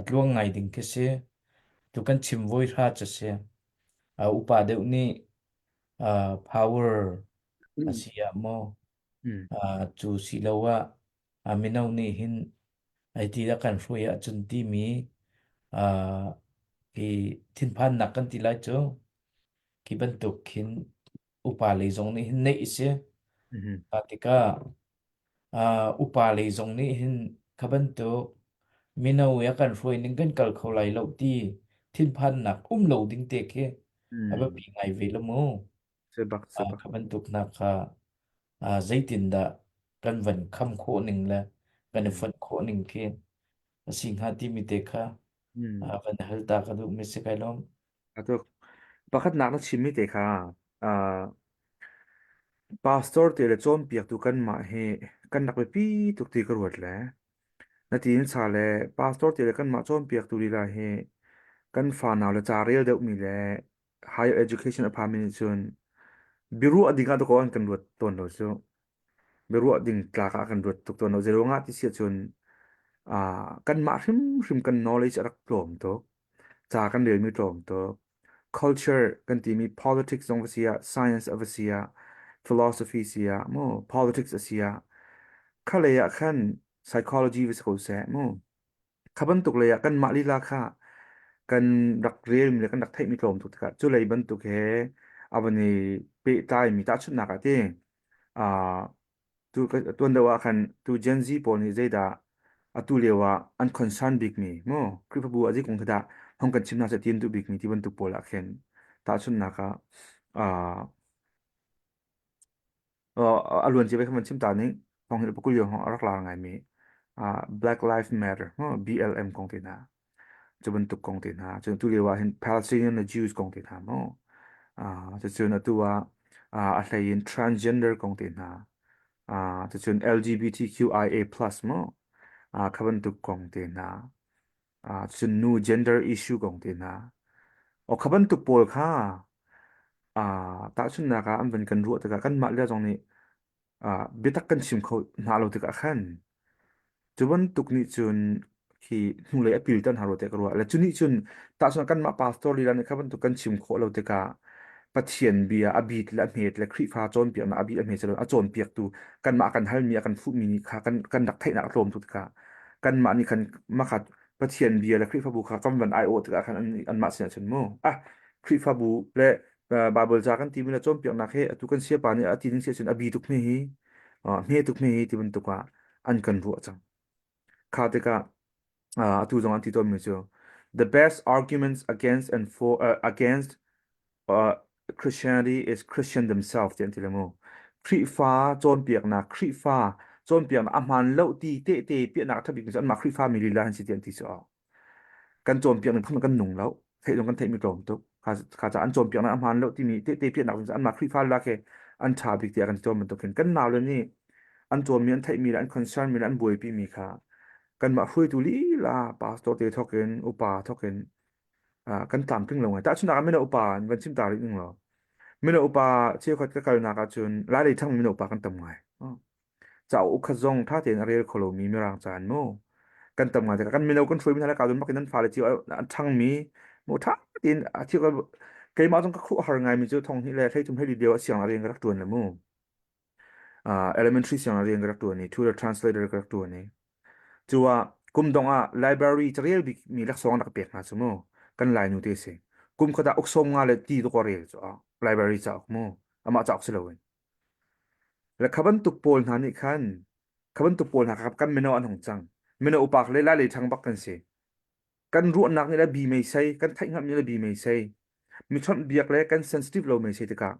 a tluang ngai ding khi si tu kan chim voi hra cu si uh, upa deuh nih uh, power. a si ah maw cu si lo ah mino nih hin ai ti dah kan hruai ahcun timi hi thinphannak kan ti lai cu khi bantuk khin upa lei zong nih hin neih a si. Tikah upa lei zong nih hin kha bantuk mino i a kan hruai ning kan kal kho lai lo ti thinphannak um lo ding te khi a biapi ngai ve lo mu. Sebak sebak. Kha bantuk hna kha zeitindah kan van kham khawh ning le kan i fonh khawh ning khi a si hnga timi te kha van hal ta ka duh mi si kai lawm. Atu pakhatnak na chimmi te kha pastor te le cawnpiaktu kanmah hi kan rak biapi tuk ti ka ruat le na tiin sa le pastor te le kanmah cawnpiaktu lila hi kan fanau le ca rel deuhmi le higher education a phami nih cun biaruah ding ah dakaw an kan ruat tawn lo cu. Biaruah ding tlak ah kan ruat tuk tawn lo. Zeiruang ah ti si ahcun kanmah hrimhrim kan knowledge a rak tlawm tuk. Ca kan relmi tlawm tuk. Culture kan timi politics zong va si ah, science a va si ah, philosophy si ah, mu politics a si ah, khalei ah khan psychology va si ko seh, mu Kha bantuk lei ah kanmah lila kha kan rak relmi le kan rak theihmi tlawm tuk tikah cu lei bantuk he a van i pehtlaimi tahchunhnak ah ti uh, tu tuan deuh ah khan tu Gen Z pawl nih zeidah atu lio ah an concern bikmi mu Khrihfabu ah zei kong khi dah hong kan chim hna seh ti an duh bikmi ti bantuk pawl ah khin tahchunhnak ah uh, a luan cia khan van chim ta ning thong hi pakul yo a rak lar ngai mi Black Lives Matter BLM kong te hna cu bantuk kong te hna cun tu lio ah hin Palestinian le Jews kong te hna mu cucun atu ah a hlei in transgender kong te hna cucun LGBTQIA plus mu kha bantuk kong te hna cun nu gender issue kong te hna o kha bantuk pawl kha tahchunhnak ah an van kan ruah tikah kanmah le zong nih biatak kan chim kho hna lo tikah khan cu bantuk nih cun khi hnulei a pilter hna rua tiah ka ruah le cu nih cun tahchunhnak kanmah pastor lila nih kha bantuk kan chim khawh lo tikah Pathian bia a bit le a hmet le Khrihfa cawnpiaknak a bit a hmet a cawnpiaktu kanmah kan halmi a kan fuhmi nih kha kan kan rak theihnak a tlawm tuk tikah kanmah nih khan makhat Pathian bia le Khrihfabu kha kan van aiawh tikah khan anmah sinah cun mu ah Khrihfabu le Bible ca kan timi le cawnpiaknak he atu kan siapa nih a ti ding si ahcun a bi tuk hme hi hme tuk hme hi ti bantuk ah an kan ruah cang kha tikah atu zong an ti tawnmi cu the best arguments against and for uh, against uh, Christianity is Christian themselves ti an ti le mu Khrihfa cawnpiaknak Khrihfa cawnpiaknak a hmaan lo ti tehte piahnak a ṭha bik mi cu anmah Khrihfa mi lila an si ti an ti cu kan cawnpiak ning phun kan nung lo theih zong kan theihmi tlawm tuk kha kha ca an cawnpiaknak a hmaan lo timi tehte piahnak cu anmah Khrihfa lak he an ṭha bik tiah kan cawn bantukin kan naule nih an cawnmi an theihmi le an concern mi le an buaipi mi kha kanmah hruaitu lila pastor te thawk in upa thawk in kan tlamtling lo ngai tahchunhnak ah mino upa in van chim ta rih ning law mino upa cheukhat ka kalnak ahcun lailei thang mino upa kan tam ngai cauk khat zong ṭha tein a rel kho lomi mirang ca in mu kan tam ngai tikah kan mino kan hruaimi hna le ka dun bak in an fale cio an ṭhangmi mu ṭha tein a thil keimah zong ka khuh har ngaimi cu thong hnih le 13 hlei lio a siang rian ka rak ṭuan le mu elementary siang rian ka rak ṭuan i tutor translator ka rak ṭuan i cu ah kum dong ah library carel bikmi laksawng an rak pek hna cu mu kan lai nu te si kum khat ah uk sawm nga le ti tu ka rel cu library cauk mu amah cauk si loin Le kha bantuk pawl hna nih khan kha bantuk pawl hna kha kan mino an hung cang. Mino upa le lai lei ṭhang bak kan si. Kan ruahnak nih le bi meisei, kan theihhngalh nih le bi meisei, mi chawnhbiak le kan sensitive lo meisei tikah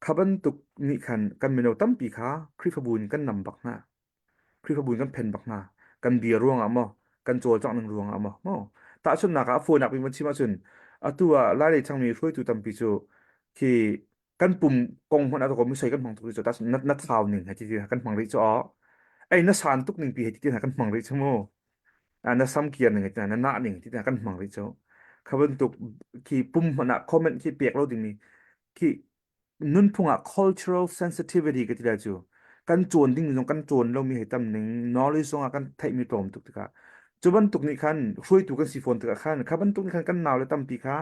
kha bantuk nih khan kan mino tampi kha Khrihfabu in kan nam bak hna. Khrihfabu in kan phen bak hna. Kan bia ruangah maw, kan cawlcangh ning ruangah maw, maw. Tahchunhnak ah a fawinak bik van chim ahcun atu ah lai lei ṭhangmi hruaitu tampi cu khi kan pum kong hmanh ah mi soi kan hmang tuk rih cu na na thau ning he ti kan hmang rih cu ei na san tuk ning pi he ti kan hmang rih cu mu na sam kiar ning he na nah ning ti kan hmang rih cu kha bantuk khi pum hmanh ah comment khi pek lo ding mi khi nunphung ah cultural sensitivity ka ti lai cu kan cawn ding zong kan cawn lo mi hei tam ning knowledge zong ah kan theih mi tlawm tuk tikah cu bantuk nih khan hruaitu kan si fawn tikah khan kha bantuk nih khan kan nau le tampi kha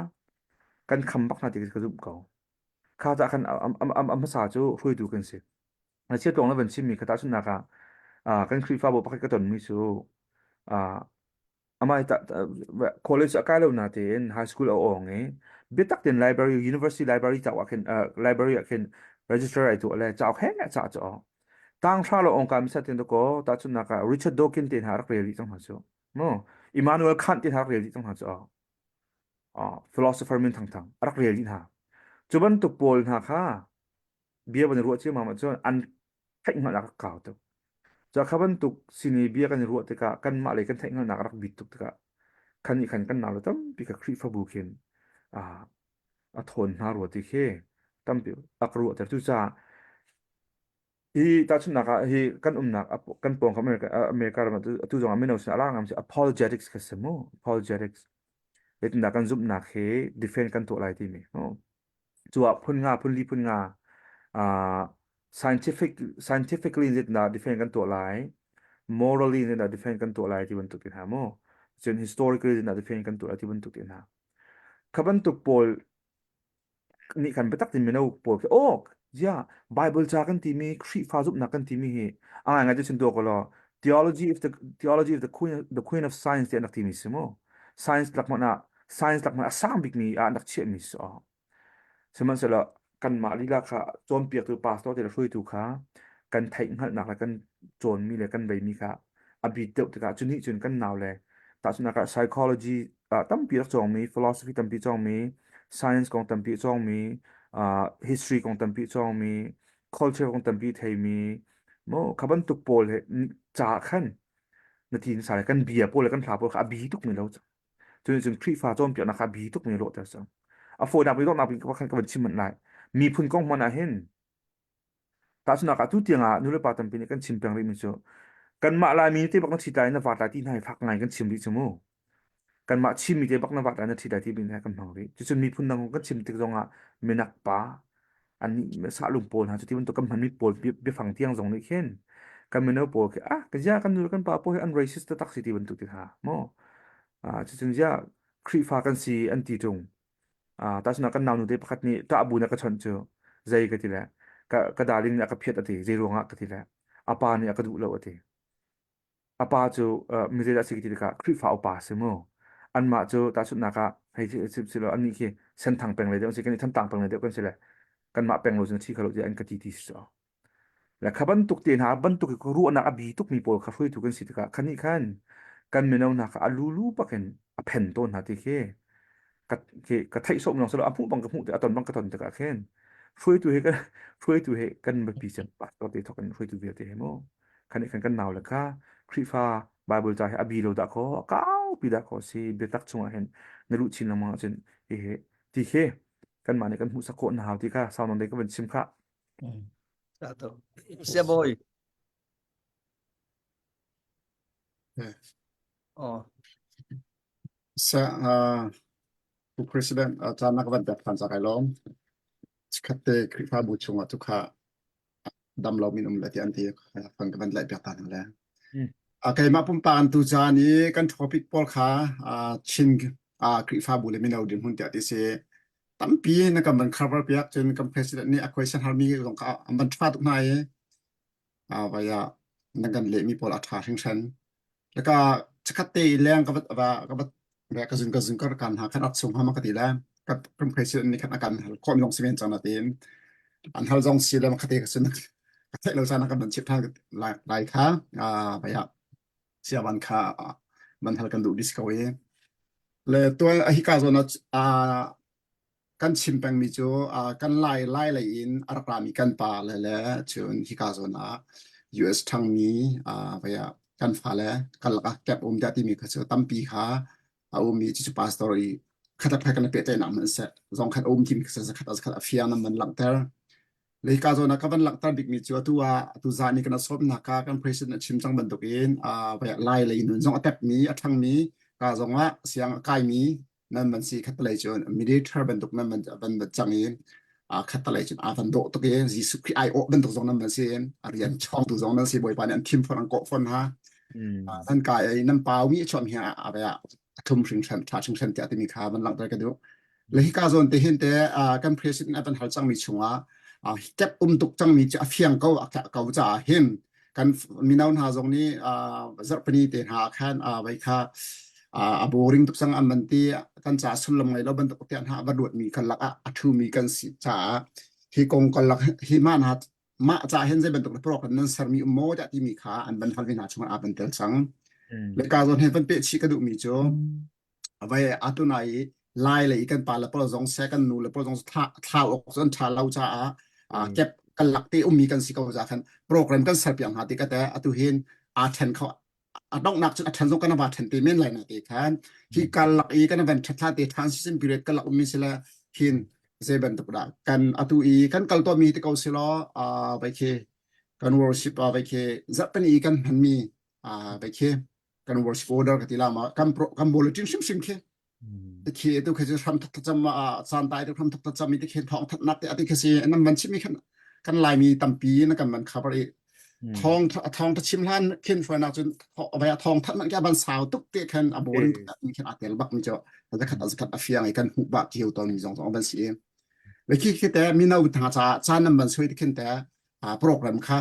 kan kham bak hna ti ka zumh ko. Kha ta khan a hmasa cu hruaitu kan si. Na chia tuang na van chimmi kha tahchunhnak ah kan Khrihfabu pakhat ka tonmi cu amah college a kai lo natein high school a awng i biatak tein library university library cauk ah khin library ah khin register ai tuah le cauk he ca cu tang hra lo ong ka mi satin ko tahchunhnak ah Richard Dawkins te hna rak rel rih cang hna cu mu Immanuel Kant te hna rak rel rih cang hna cu philosopher min thangthang a rak rel rih hna cu bantuk pawl hna kha bia van i ruah ciammam ahcun an theihhngalhnak a kau tuk. Cu kha bantuk sin i bia kan i ruah tikah kanmah lei kan theihhngalhnak a rak bit tuk tikah khan nih khan kan naule tampi kha Khrihfabu khin a thawn hna rua ti khi tampi a ka ruahter. Cucaah hi tahchunhnak ah hi kan umnak kan pawngkam America, America ram atu zong ah mino sin a lar ngam si apologetics kha si mu apologetics zeitindah kan zumhnak hi defend kan tuah lai timi cu ah phun nga phun li phun nga uh, scientific scientifically zeitindah defend kan tuah lai morally zeitindah defend kan tuah lai ti bantuk te hna mu cun historically zeitindah defend kan tuah lai ti bantuk te hna kha bantuk pawl nih khan biatak tin mino pawl khi oh ya Bible ca kan timi Khrihfa zumhnak kan timi hi a ngai ngai cu chin tuah ko law theology of the theology of the queen the queen of science ti an rak timi si mu science lak hmanh ah science lak hmanh a sang bikmi ah an rak chiahmi si Sihmanhsehlaw kanmah lila kha cawnpiaktu pastor te le hruaitu kha kan theih hngalhnak le kan cawnmi le kan veimi kha a bit deuh tikah cu nih cun kan naule tahchunhnak ah psychology ah tampi rak cawngmi, philosophy tampi cawngmi, science kong tampi cawngmi, uh, history kong tampi cawngmi, culture kong tampi theimi, mo kha bantuk pawl he ca khan na ti sa le kan bia pawl le kan hla pawl kha a bi tuk mi lo Cun cun Khrihfa cawnpiaknak kha bi tuk mi lawhter cang. A fawinak bi donghnak bik khan ka van chim manh lai. Miphun kong hmanh ah hin tahchunhnak ah tu tiang ah nulepa tampi nih kan chim peng rih mi cu kanmah Laimi te bak na ṭhit lai na vat lai ti hna hi fak ngai kan chim rih cu mu. Kanmah Chinmi te bak na vat lai na ṭhit lai ti mi hna kan hmang rih. Cucun miphun dang kong kan chim tik zong ah minak pa annih sahlung pawl hna cu ti bantuk kan hmanmi pawl biafang tiang zong nih khin kan mino pawl khi ah ka zia kan nu le kan pa pawl hi an racist taktak si ti bantuk ti hna maw ah cucun zia Khrihfa kan si an ti ṭung ah tahchunhnak kan naunu te pakhat nih ṭah bu na ka chawnh cu zei ka ti le ka ka darling nih a ka phiat a ti zei ruangah ka ti le a pa nih a ka duh lo a ti A pa cu uh, mi zeidah a si ti tikah Khrihfa upa a si mu. Anmah cu tahchunhnak ah hei si lo annih khi Senthang peng lei deuh an si kan i Thantlang peng lei deuh kan si le kanmah peng lo cun thi kho lo tiah an ka ti ti si cu. Le kha bantuk te hna bantuk i ruahnak a bi tukmi pawl kha hruaitu kan si tikah khanih khan kan mino hna kha a lulu bakin a phen tawn hna ti khi ka khi ka theih sawm lawng silo a hmuh bang ka hmuh a ton bang ka ton tikah khin hruaitu he kan hruaitu he kan biapi cem pastor te thok in hruaitu vialte he mu khan khan kan nau le kha Khrihfa Bible ca hi a bi lo dah kho a kau pi dah kho si biatak chungah hin na luh chin lengmang ahcun hi hi ti khi kanmah nih kan hmuhsak khawh na hau ti kha sau nawn dei ka van chim kha Sia bawi. Oh. Sa uh, Pu President uh, caan na ka van pek than ca kai lawm. Chikkhatte Khrihfabu chungah tu kha dam lo min um le ti an ti fan ka van laih piak ta hna le. Uh, keimah pumpak an tu caan i kan topic pawl kha uh, Chin uh, Khrihfabu le mino dirhmun tiah ti si tampi na kan van cover piak cun kan president nih a question harmi zong kha an van tha tuk hna i vai ah na kan lehmi pawl a ṭha hringhran. Laka chakhat te i leng ka vat va ka vat ve ka zun ka zun ka kan ha khan at sung hama ka ti le ka kan president nih khan a kan hal khawm zong si men chang na tin an hal zong si le khate ka sun ka theih lo caan kan ban chip than lai lai kha vai ah siavan kha ban hal kan duh dis ko i le tuan a hika zawn a kan chim pengmi cu kan lai lai lei in a rak rami kan pa le le cun hika zawn ah US ṭhangmi vai ah kan fale kan lakah kep um tiah timi kha cu tampi kha a ummi cucu pastor i khat le khat kan i pehtlaihnak hmanh seh zong khat a um timi kha zakhat zakhat a fiang nan van langhter Leika zawn ah ka van langhter bikmi cu atu ah atu zan i kan sawmnak kha kan president a chim cang bantukin lai lei nun zong a tepmi a ṭhangmi ka zong ah siang a kaimi nan van si khattelei cun mediator bantuk nan van van van cang i khattelei cun aa van dawh tuk i Jesuh Khrih ai awh bantuk zong nan van si a rian chawngtu zong nan si Bawipa nih an thim fawn an kawh fawn ha nan kai i nan pau mi chuam hi a a thum hringhran tha hringhran tiah timi kha van langhter ka duh. Le hika zawn te hin te kan president a van hal cangmi chungah kep um tuk cangmi cu a fiang ko a ko caah hin kan mino hna zong nih zarhpini te hna khan vai kha a boring tuk cang an van ti kan ca sullam ngei lo bantuk tiah hna va ruatmi kan lak ah a thumi kan si caah hi kong kan lak hi mah hna mah ca hin zei bantuk program nan sermi um maw tiah timi kha an van hal ve hna chungah aa van tel cang. Le ka zawn he van peh chih ka duhmi cu vai atu nai i lai le i kan pa le pawl zong se kan nu le pawl zong thla thla awk cu an tha lo caah kep kan lak te ummi kan si ko za khan program kan ser piak hna ti ka te atu hin aa then kho a donghnak cun a then zong kan va then te men lai na te khan hi kal lak i kan van thatla te transition period kan lak ummi sila hin zei bantuk dah kan atu i kan kal to mi te ko silo a vai khi kan worship a vai khi zarhpini i kan hmanmi a vai khi kan worship order ka ti la ma kan pro kan bulletin hrim hrim khi te khi tu khi hram thak cham a chan tai te hram thak cham mi te khi thong that nak te ati khi si nan man chim mi khan kan lai mi tampi na kan man khabar i thong thong ta chim hlan khin hruai nak cun vai thong that man kya ban sau tuk te khan a boring tuk mi khan a tel bak mi cho zakhat zakhat a fiang i kan hmu ba kiu ton mi zong zong ban si le khi khi te mino tha cha chan nan ban sui te khin te program kha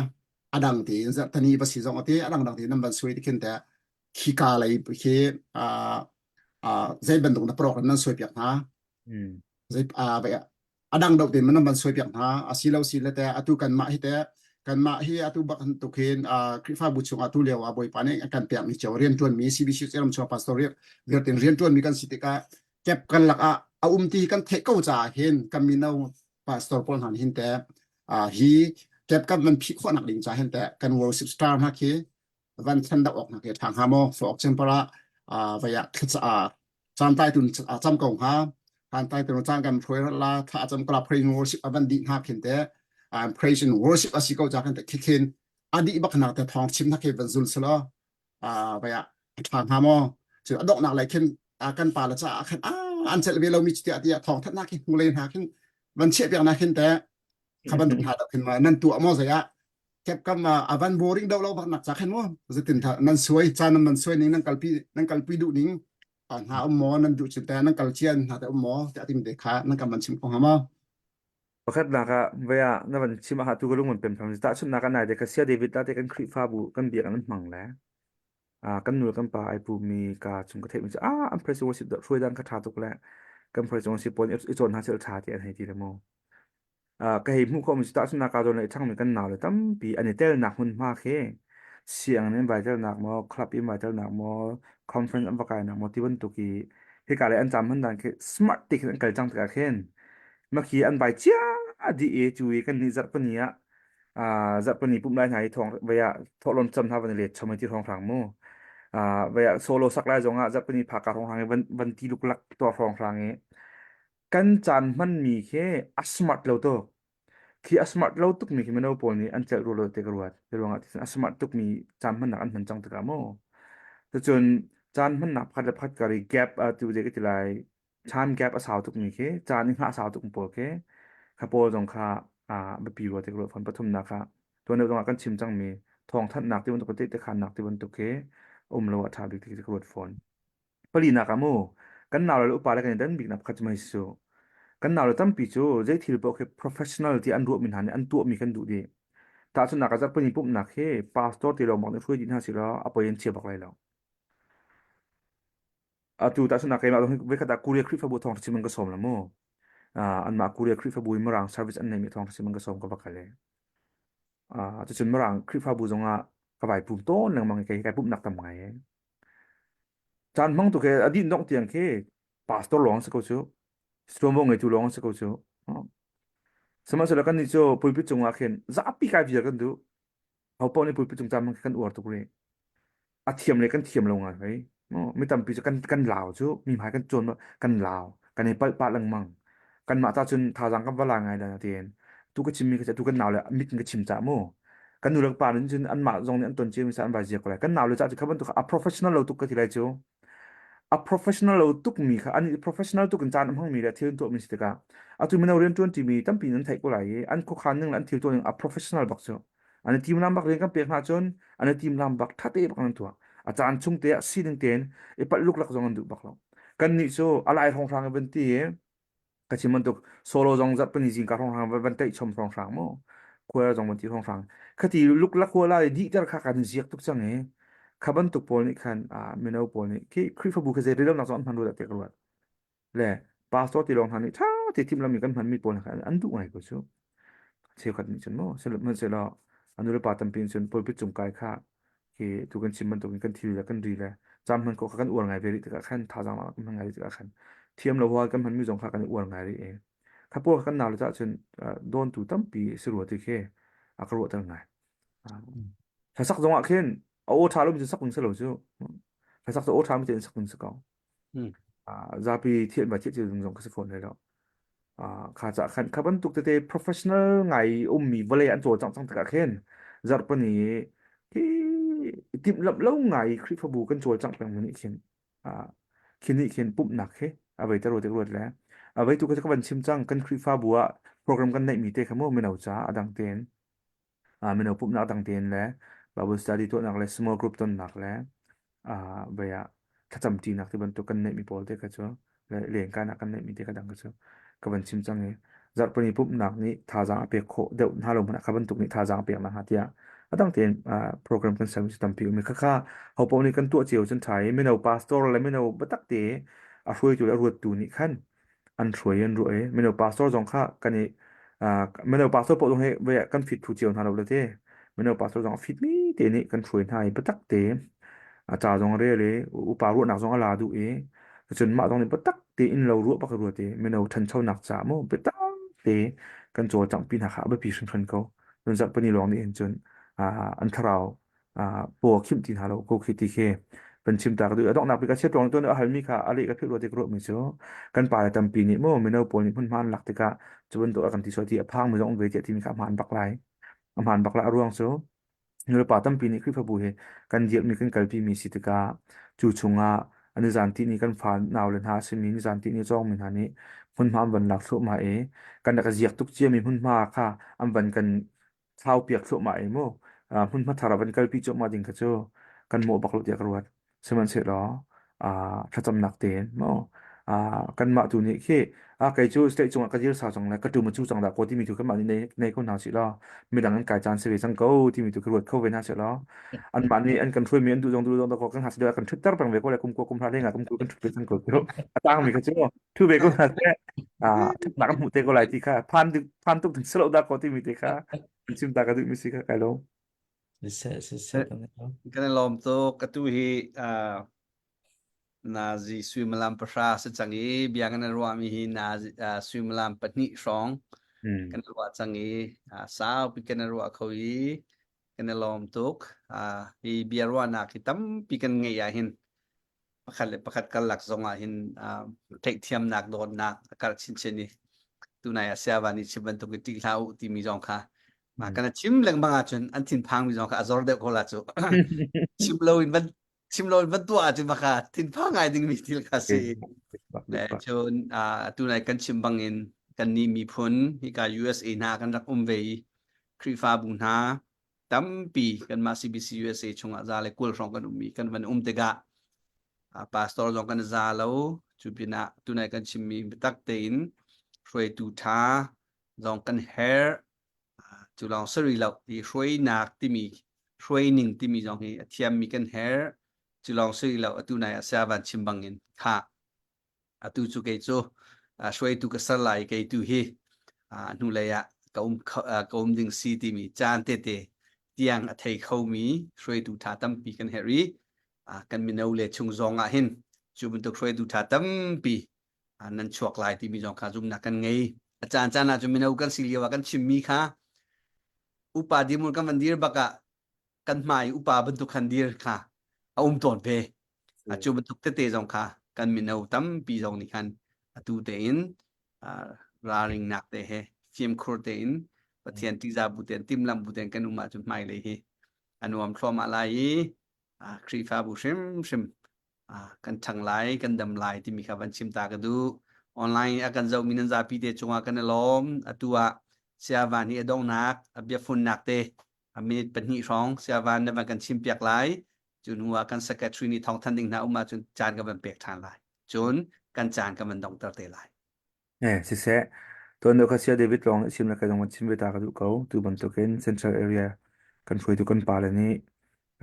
adang tein zarhtani va si zong ati adang dang tein nan van suai ti khin te khika lei khi zei bantuk na program nan suai piak hna zei adang deuh tein nan van suai piak hna asilo si le te atu kan mah hi te kan mah hi atu bak tuk hin Khrihfabu chung atu lio ah Bawipa nih kan pek mi cio rian tuan mi CBC ram chung pastor rian rian tuan mi kan si tikah kep kan lak ah a um ti kan theih ko caah hin kan mino pastor pawl hna hin te hi kep kan van phih khawh nak ding ca hin te kan worship star hna khi van thlen deuh awk hna khi tha hnga maw for example ah vai ah caan tai tun cam ko hnga caan tai tun caan kan hruai la tha cam kala praise and worship avan di hna khin te praise and worship asi ko ca kan te khikhin adi bak nak te thong chim na khi van zul selo vai ah a ṭha hnga maw cu a donghnak lei khin kan pa le caah khan an celh ve lomi tiah tiah thawng thatnak khi hmu lei hna khin van chiah piak na khin te kha bantuk hna khin nan tuah maw zei ah kep kam a van boring do lo bak nak cha khin mu zetin tha nan suai cha nan man suai ning nan kalpi nan kalpi duh ning hna um maw nan duh chin te nan kal chian hna te um maw te atim te kha nan kam man chim ko ha maw Pakhatnak ah voi ah na van chim ah tu ka lung pem tham tahchunhnak ah nai te ka sia David la te kan Khrihfabu kan biak an hmang le ah kan nu kan pa ai pu mi ka chung ka theih mi cu ah an praise worship da hruai dan kha tha tuk le kan praise worship pawl i cawn hna sel tha ti an hei ti le mu ah ka hei hmuh khawh mi cu tahchunhnak ah zawn le thang mi kan nau le tampi an i telnak hmunhma khi sianginn in vai telnak maw club in vai telnak maw conference an va kainak maw ti bantuk i hika le an cam hman dan khi smart ti khin an kal cang tikah khin Makhi an vai cia dih i cu i kan nih zarhpini ah ah zarhpini pumh lai hna i thawng vai ah thawhlawm cam hna van i let chom i ti hrawnghrang mu. Ah vai ah solo sak lai zong ah zarhpini phaka hrawnghrang i van van ti luklak tuah hrawnghrang i kan caan hmanmi khi a smart lo tuk. Khi a smart lo tukmi khi mino pawl nih an celh rua lo te ka ruat. Hi ruangah ti a smart tukmi caan hmannak an hman cang tikah mu. Cucun caan hmannak pakhat le pakhat kar i gap a tu zei ka ti lai time gap a sau tukmi khi caan i hngah sau tuk pawl khi kha pawl zong kha ah biapi rua tik ruah fon pathumnak kha tuan deuh zongah kan chim cangmi thawngthanhnak ti bantuk tehte khannak ti bantuk khi um lo a ṭha bik ti ka ruat fawn palinak ah mu kan nau le upa le kan i dan biknak pakhat cu mei su kan nau le tampi cu zei thil paoh khi professional ti an ruahmi hna nih an tuahmi kan duh dih tahchunhnak ah zarhpini pumhnak hi pastor ti lawng bak nih hruai dih hna sih law a poi an chia bak lai lo Atu tahchunhnak keimah zong hi voikhat ah Korea Khrihfabu thawng chim an ka sawm la mu. Uh, anmah Korea Khrihfabu in Mirang service an neimi thawng chim an ka sawm ka va kal i. Uh, cucun Mirang Khrihfabu zongah ka vai pum tawn lengmang i kei kai pumhnak tam ngai e. Caan hmang tu khi a dih dongh tiang khi pastor lawng si ko cu. Tuanvo ngeitu lawng si ko cu. Sihmanhsehlaw kan nih cu pulpit cungah khin zapi kai vial kan duh. Ho paoh nih pulpit cung caan hmang khi kan uar tuk rih. A thiam le kan thiam lo ngai hoi. Mi tampi cu kan kan lau cu mi hmai kan cawn kan lau kan i palh pah lengmang. Kanmah ta cun thazaang kan va la ngai la tiin tu ka chimmi ka tu kan nau le mit in ka chim cah mu. Kan nu le pa nih cun anmah zong nih an ton cio mi sa an vai zia ko lai. Kan nau le cah cu kha bantuk a professional lo tuk ka ti lai cu. A professional lo tuk mi kha an professional tuk in caan a hmang mi le thil an tuah mi si tikah atu mino rian ṭuan ṭi mi tampi nan theih ko lai i an khuakhan ning le an thil tuah ning a professional bak cu. An i timlam bak rian kan pek hna cun an i timlam bak ṭhate bak an tuah. A caan chung te ah sining tein i palh luklak zong an duh bak lo. Kannih cu a lai hrawnghrang i van ti i. Ka chim bantuk solo zong zarhpini zingka hrawnghrang van teih chom hrawnghrang mu. Choir zong van ti hrawnghrang. Khati luklak huala i dihter kha kan ziak tuk cang i kha bantuk pawl nih khan mino pawl nih khi Khrihfabu kha zei rilonak zong an hman rua dah tiah ka ruat. Le pastor ti lawng hna nih ṭha te timhlamh mi kan hmanmi pawl kha an duh ngai ko cu. Cheukhat nih cun mu sihmanhsehlaw a nulepa tampi nih cun pulpit cung kai kha khi tu kan chim bantukin kan thil le kan ri le cam hman khawh kha kan uar ngai ve rih tikah khan thazaang kan hman ngai rih tikah khan thiam lo hual kan hmanmi zong kha kan i uar ngai rih i kha pawl kan nau le cah cun dawntu tampi si rua ti khi a ka ruahter ngai. Hlasak zong ah khin a aw ṭha lomi cu sak ding si lo cu. Hlasak cu aw ṭha mi tein sak ding si ko. Zapi thian ba thiah ding zong ka si fawn hlei lo. Kha ca khan kha bantuk tete professional ngai ummi vawlei an cawlcangh cang tikah khin zarhpini hi timhlamh lo ngai Khrihfabu kan cawlcangh peng mi nih khin khi nih khin pumhnak khi a vei te ruat ruat le a vei tu ka van chim cang kan Khrihfabu ah program kan neih mi te kha mu mino ca a dang tein mino pumhnak dang tein le Bible study tuahnak le small group tonnak le vei ah thlacam ṭinak ti bantuk kan neihmi pawl te kha cu le lengkainak kan neihmi te kha dang kha cu ka van chim cang i zarhpini pumhnak nih thazaang a pek khawh deuh hna lo hmanh ah kha bantuk nih thazaang a pek hna hnga tiah a dang tein program kan sermi cu tampi um i khakha ho paoh nih kan tuah cio cun ṭha i mino pastor le mino biatak te a hruaitu le a ruattu nih khan an hruai an ruah i mino pastor zong kha kan i mino pastor paoh zong hi voi ah kan fit phu cio hna lo le te mino pastor zong a fit mi te nih kan hruai hna i biatak te a ca zong a rel i upa ruahnak zong a la duh i cun mah zong nih biatak te in lo ruah bak ruat i mino ṭhanchonak ca mu biatak te kan cawlcangh pi hna kha a biapi hringhran ko cun zarhpini lawng nih hin cun an thlarau paw khimh ti hna lo ko khi ti khi kan chim ta ka duh a donghnak bik a chiat ruang tuan a halmi kha a leh ka philh rua ti ka ruahmi cu kan pa le tampi nih mu mino pawl nih hmunhma an lak tikah cu bantuk a kan ti sual ti a phangmi zong um ve tiah timi kha a hmaan bak lai a hmaan bak lai a ruang cu nulepa tampi nih Khrihfabu hi kan dirhmi kan kalpimi si tikah cu chungah nizan ti ni kan fa nau le hna a simi nizan ti ni cawngmi hna nih hmunhma an van lak thluahmah i kan rak ziak tuk ciami hmunhma kha an van kan thlaupiak thluahmah i mu hmunhma thar ah van kalpi cuahmah ding kha cu kan mawh bak lo tiah ka ruat. Sihmanhsehlaw thlacamnak tein mu kanmah tu nih khi kei cu state cungah ka dir sau cang le ka ṭum a cu cang dah kaw timi tu kanmah nih nei, nei ko hna sih law midang an kai caan si ve cang ko timi tu ka ruat kho ve hna sih law anmah nih an kan hruaimi an duh zong duh zong dah kaw kan hngak kan ṭhutter peng ve ko le kum kua kum hra lengah kum kan ṭhut ve cang ko a tangmi kha cu ṭhu ve ko hna seh ṭhatnak an hmuh te ko lai ti kha phan phan tuk ding si lo dah kaw timi te kha an chim ta ka duhmi si kha kai lo. Siseh siseh kan i lawm. Kan i lawm tuk. Atu hi nazi suimilam pahra si cang i bia kan i ruahmi hi nazi suimilam pahnih hrawng kan i ruah cang i saupi kan i ruah kho i kan i lawm tuk. Hi bia ruahnak hi tampi kan ngeih ah hin pakhat le pakhat karlak zong ah hin theihthiamnak dawtnak a karh chinchin i tunai ah siava nih chim bantuk in ṭih hlah u timi zong kha mah kan chim lengmang ahcun an thinphang mi zong kha a zor deuh ko la cu chim lo in van chim lo in van tuah ahcun maka thinphang ngai ding mi thil kha si le cun tunai kan chim bang in kan nih miphun hika USA hna kan rak um ve i Khrihfabu hna tampi kanmah CBC USA chungah za le 20 hrawng kan ummi kan van um tikah pastor zong kan za lo cu pinah tunai kan chimmi biatak tein hruaitu ṭha zong kan herh cu lawng sari lo i hruainak timi hruaining timi zong hi a thiammi kan herh cu lawng sari lo atu nai ah saya van chim bangin kha Atu cu kei cu hruaitu ka ser lai kei tu hi hnulei ah ka um ka um ding si timi caan tete tiang a thei khomi hruaitu ṭha tampi kan herh i kan mino le chung zong ah hin cu bantuk hruaitu ṭha tampi nan chuak lai timi zong kha zumhnak kan ngei. A caan caan ah cu mino kan si lio ah kan chimmi kha upa dirhmun kan van dir bak ah kan hmai upa bantuk khan dir kha a um tawn ve. A cu bantuk tete zong kha kan mino tampi zong nih khan atu tein ralringnak te he fimkhur tein Pathian ṭihzah bu tein timhlamh bu tein kan um ahcun hmailei hi a nuam thluahmah lai i Khrihfabu hrimhrim kan ṭhang lai kan dam lai timi kha van chim ta ka duh. Online a kan zohmi nan zapi te cungah kan i lawm. Atu ah Saya Van hi a donghnak a biafunnak te a minute pahnih hrawng Saya Van na van kan chimpiak lai. Cu hnu ah kan secretary nih thawngthanh ding hna um ahcun caan ka van pek ṭhan lai. Cun kan caan kan van donghter te lai. Eh, siseh, tuan deuh kha Saya David lawng nih chim le kai zong van chim ve ta ka duh ko. Tu bantukin Central Area kan hruaitu kan pale nih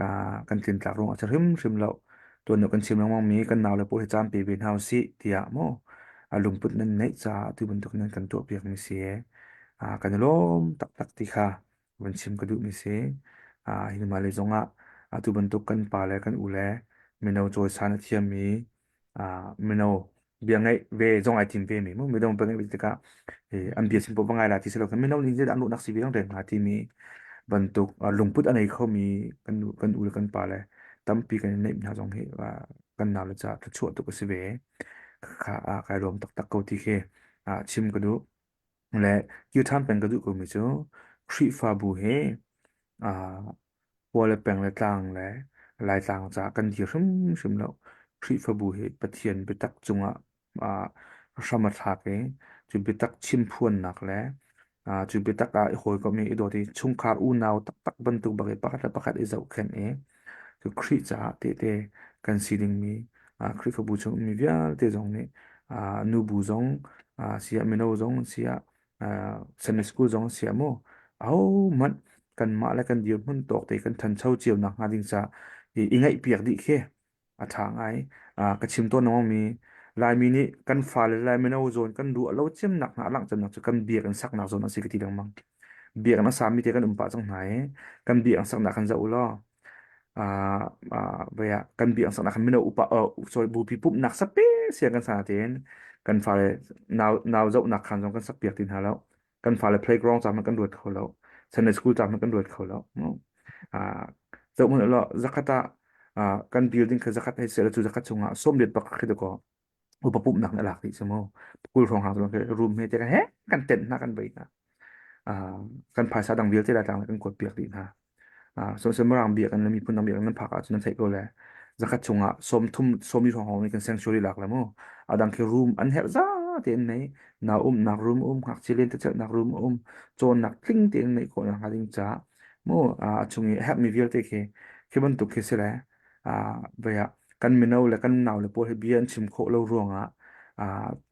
ah, kan tlintlak ruang ah si hrimhrim lo. Tuan deuh kan chim lengmang mi kan naule pawl hi caan pe ve hna usih tiah maw a lungput nan neih caah tu bantuk nan kan tuahpiak mi si. Ah, kan i lawm taktak ti kha van chim ka duh mi si. Ah, hi hmailei zong ah atu bantuk kan pale kan ule mino cawisan a thiammi ah, mino bia ngaih ve zong ai tim ve mi mu midang bia ngaih ve tikah eh, an bia chim paoh va ngai la ti si lo kan mino nih zeidah an luhnak si ve reng hnga timi bantuk ah, lungput a nei khomi kan nu kan u le kan pa le tampi kan i neih hna zong hi ah, kan nau le caah thluachuah tuk a si ve kha ah, kai lawm taktak ko ti khi ah, chim ka duh le kir ṭhan peng ka duh komi cu Khrihfabu he ah, Khua le peng le tlang le Laitlang caah kan dir hrimhrim lo. Khrihfabu hi Pathian biatak cungah ah hram a thlak i cu biatak chimphuannak le ah, cu biatak ah i hawikomh i i dawt i chungkhar unau taktak bantuk bak i pakhat le pakhat i zohkhenh i cu Khrih caah tehte kan si dingmi ah, Khrihfabu chung ummi vialte zong nih ah, nubu zong ah, siah mino zong siah uh, Sunday school zong si mu ahohmanh kanmah le kan dirhmun tawk te kan thancho cio nak hnga ding ca i i ngaih piak dih khi a tha ngai uh, ka chim tawn lengmang mi Laimi nih kan fale le mino zawn kan duh lo cem nak hna lang cem nak cu kan biak in saknak zawn a si ka ti lengmang biak na sami te kan um pah cang hna i kan biak in saknak kan zoh u law uh, kan biak saknak kan mino upa sorry bupi pumhnak sape siang kan sa tein kan fale nau nau zohnak khan zong kan sak piak ti hna lo kan fale playground cam kan ruat kho lo Sunday school cam kan ruat kho lo uh, zoh mun lo zakata uh, kan building kha zakhat hei se cu zakhat chungah somriat bak khi ko upa pumhnak na lak dih cu mu kul hrawng hang cu room he te kan he kan tenh hna kan bei hna kan phaisa dang vialte la tlang kan kuat piak dih hna so so mirang bia kan miphun dang bia kan phak ahcun nan theih ko le zakhat chungah 30 sawmi hrawng hrawng kan sanctuary lak le mu adang khi room an herh za tein nei na um nak room um ngakchia len te nak room um cawnnak tling tein neih khawh nak hnga ding ca mu a chung i herh mi vialte khi khi bantuk khi si le vei ah kan mino le kan nau le pawl hi bia an chim khawh lo ruangah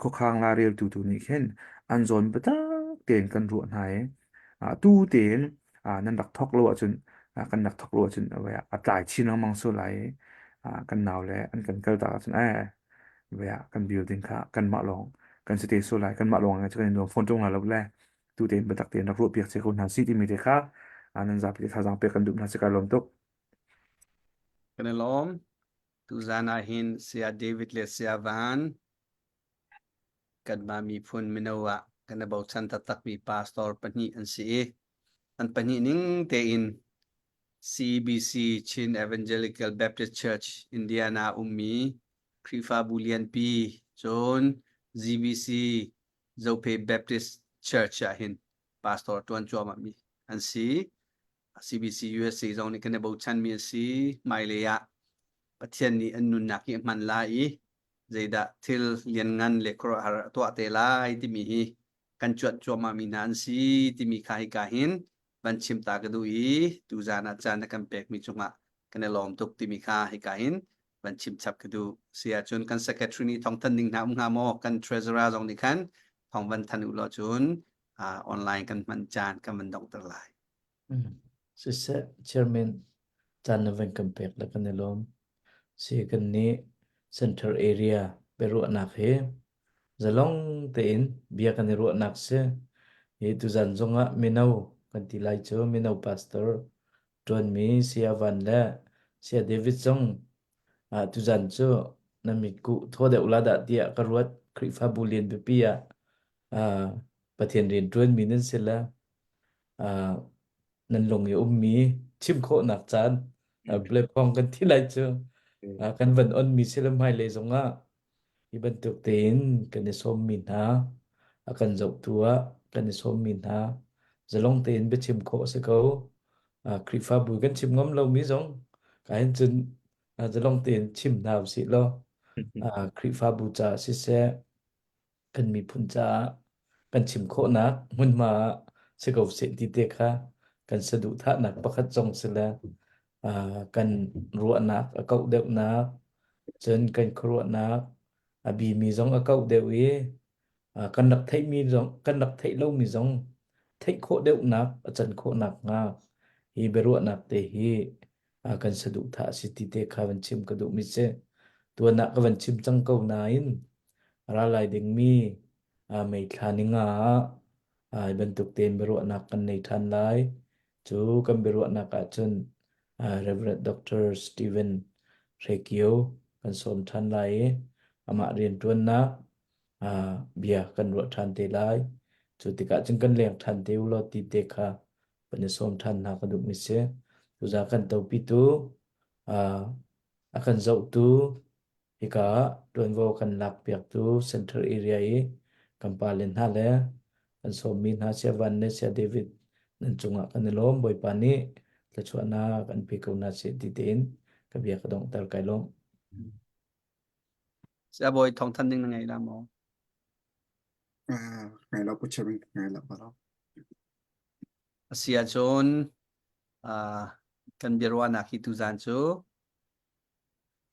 khuakhang la reltu tu nih khin an zawn biatak tein kan ruah hna i tu tein nan rak thawk lo ahcun kan rak thawk lo ahcun a tlai chin lengmang sual lai i kan nau le an kan kal tak ahcun eh vei ah kan building kha kanmah lawng kan si te sual lai kanmah lawng cu kan i nuam fawn ṭung hna lo le tu tein biatak tein rak ruah piak cia ko hna si timi te kha nan zapi te thazaang pek kan duh hna si kai lawm tuk. Kan i lawm. Tuzan ah hin Saya David le Saya Van kanmah miphun mino ah kan i bochan taktakmi pastor pahnih an si i an pahnih ning tein CBC Chin Evangelical Baptist Church Indiana ummi Khrihfabu lianpi cun GBC Zophe Baptist Church ah hin pastor ṭuan cuahmahmi an si. CBC USA zong nih kan i bochanmi a si. Hmailei ah Pathian nih an nunnak hi a hman lai i zeidah thil lianngan le khuaruahhar a tuah te lai timi hi kan cuanh cuahmahmi hna an si timi kha hika hin van chim ta ka duh i tuzan ah caan na kan pekmi cungah kan i lawm tuk timi kha hika hin van chim chap ka duh. Si ahcun kan secretary nih thawng than ding hna um hnga maw? Kan treasurer zong nih khan thawng van than u law cun uh, online kan hman caan kan van donghter lai. Siseh, Chairman, caan na van kan pek le kan i lawm. Si kan nih Central Area biaruahnak hi zalong tein bia kan i ruahnak si. Hi tuzan zongah mino kan ti lai cu mino pastor ṭuanmi Saya Van le Saya David zong ah tuzan cu na mitkuh thaw deuh la dah tiah ka ruat. Khrihfabu lian pipi ah ah Pathian rian ṭuanmi nan si le uh, nan lung i ummi chim khawhnak caan uh, platform kan thi lai cu uh, kan van on mi si le hmailei zongah hi bantuk tein kan i sawmmi hna a kan zohtu ah kan i sawmmi hna zalong tein biachim khawh a si ko uh, Khrihfabu kan chim ngam lomi zong ka hin cun uh, zalong tein chim hna usih law uh, Khrihfabu caah siseh kan miphun caah kan chim khawhnak hmunhma ah si ko seh ti te kha kan saduhthahnak pakhat zong si le uh, kan ruahnak a kauh deuhnak cun kan khuaruahnak a bimi zong a kauh deuh i Kan rak theihmi zong kan rak theih lomi zong theih khawh deuhnak a can khawhnak hnga hi biaruahnak te hi kan saduhthah a si ti te kha van chim ka duhmi si. Tuan ah ka van chim cang ko nain ra lai dingmi May thla ninga ah hi bantuk tein biaruahnak kan nei ṭhan lai. Cu kan biaruahnak ahcun Reverend Dr. Stephen Hrekio kan sawm ṭhan lai i amah rianṭuannak bia kan ruah ṭhan te lai. Cu tikah cun kan leng ṭhan te u law ti te kha kan i sawm ṭhan hna ka duhmi si. Tuzaan kan topitu a kan zohtu Hika ah ṭuanvo kan lakpiaktu Central Area i kan pale hna le kan sawmmi hna Saya Van le Saya David nan cungah kan i lawm. Bawipa nih thluachuahnak an pe ko hna seh ti tein ka bia ka donghter kai lawm. Saya Bawi thawngthan ding na ngei la maw? Ah, ngai lo pu chairman ngai lo ba lo. A si ahcun ah, kan biaruahnak hi tuzaan cu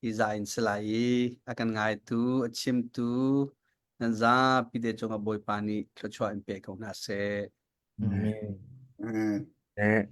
hi za in si lai i a kan ngaitu, a chimtu nan zapi te cungah Bawipa nih thluachuah in pe ko hna seh. Amen. Amen. Eh.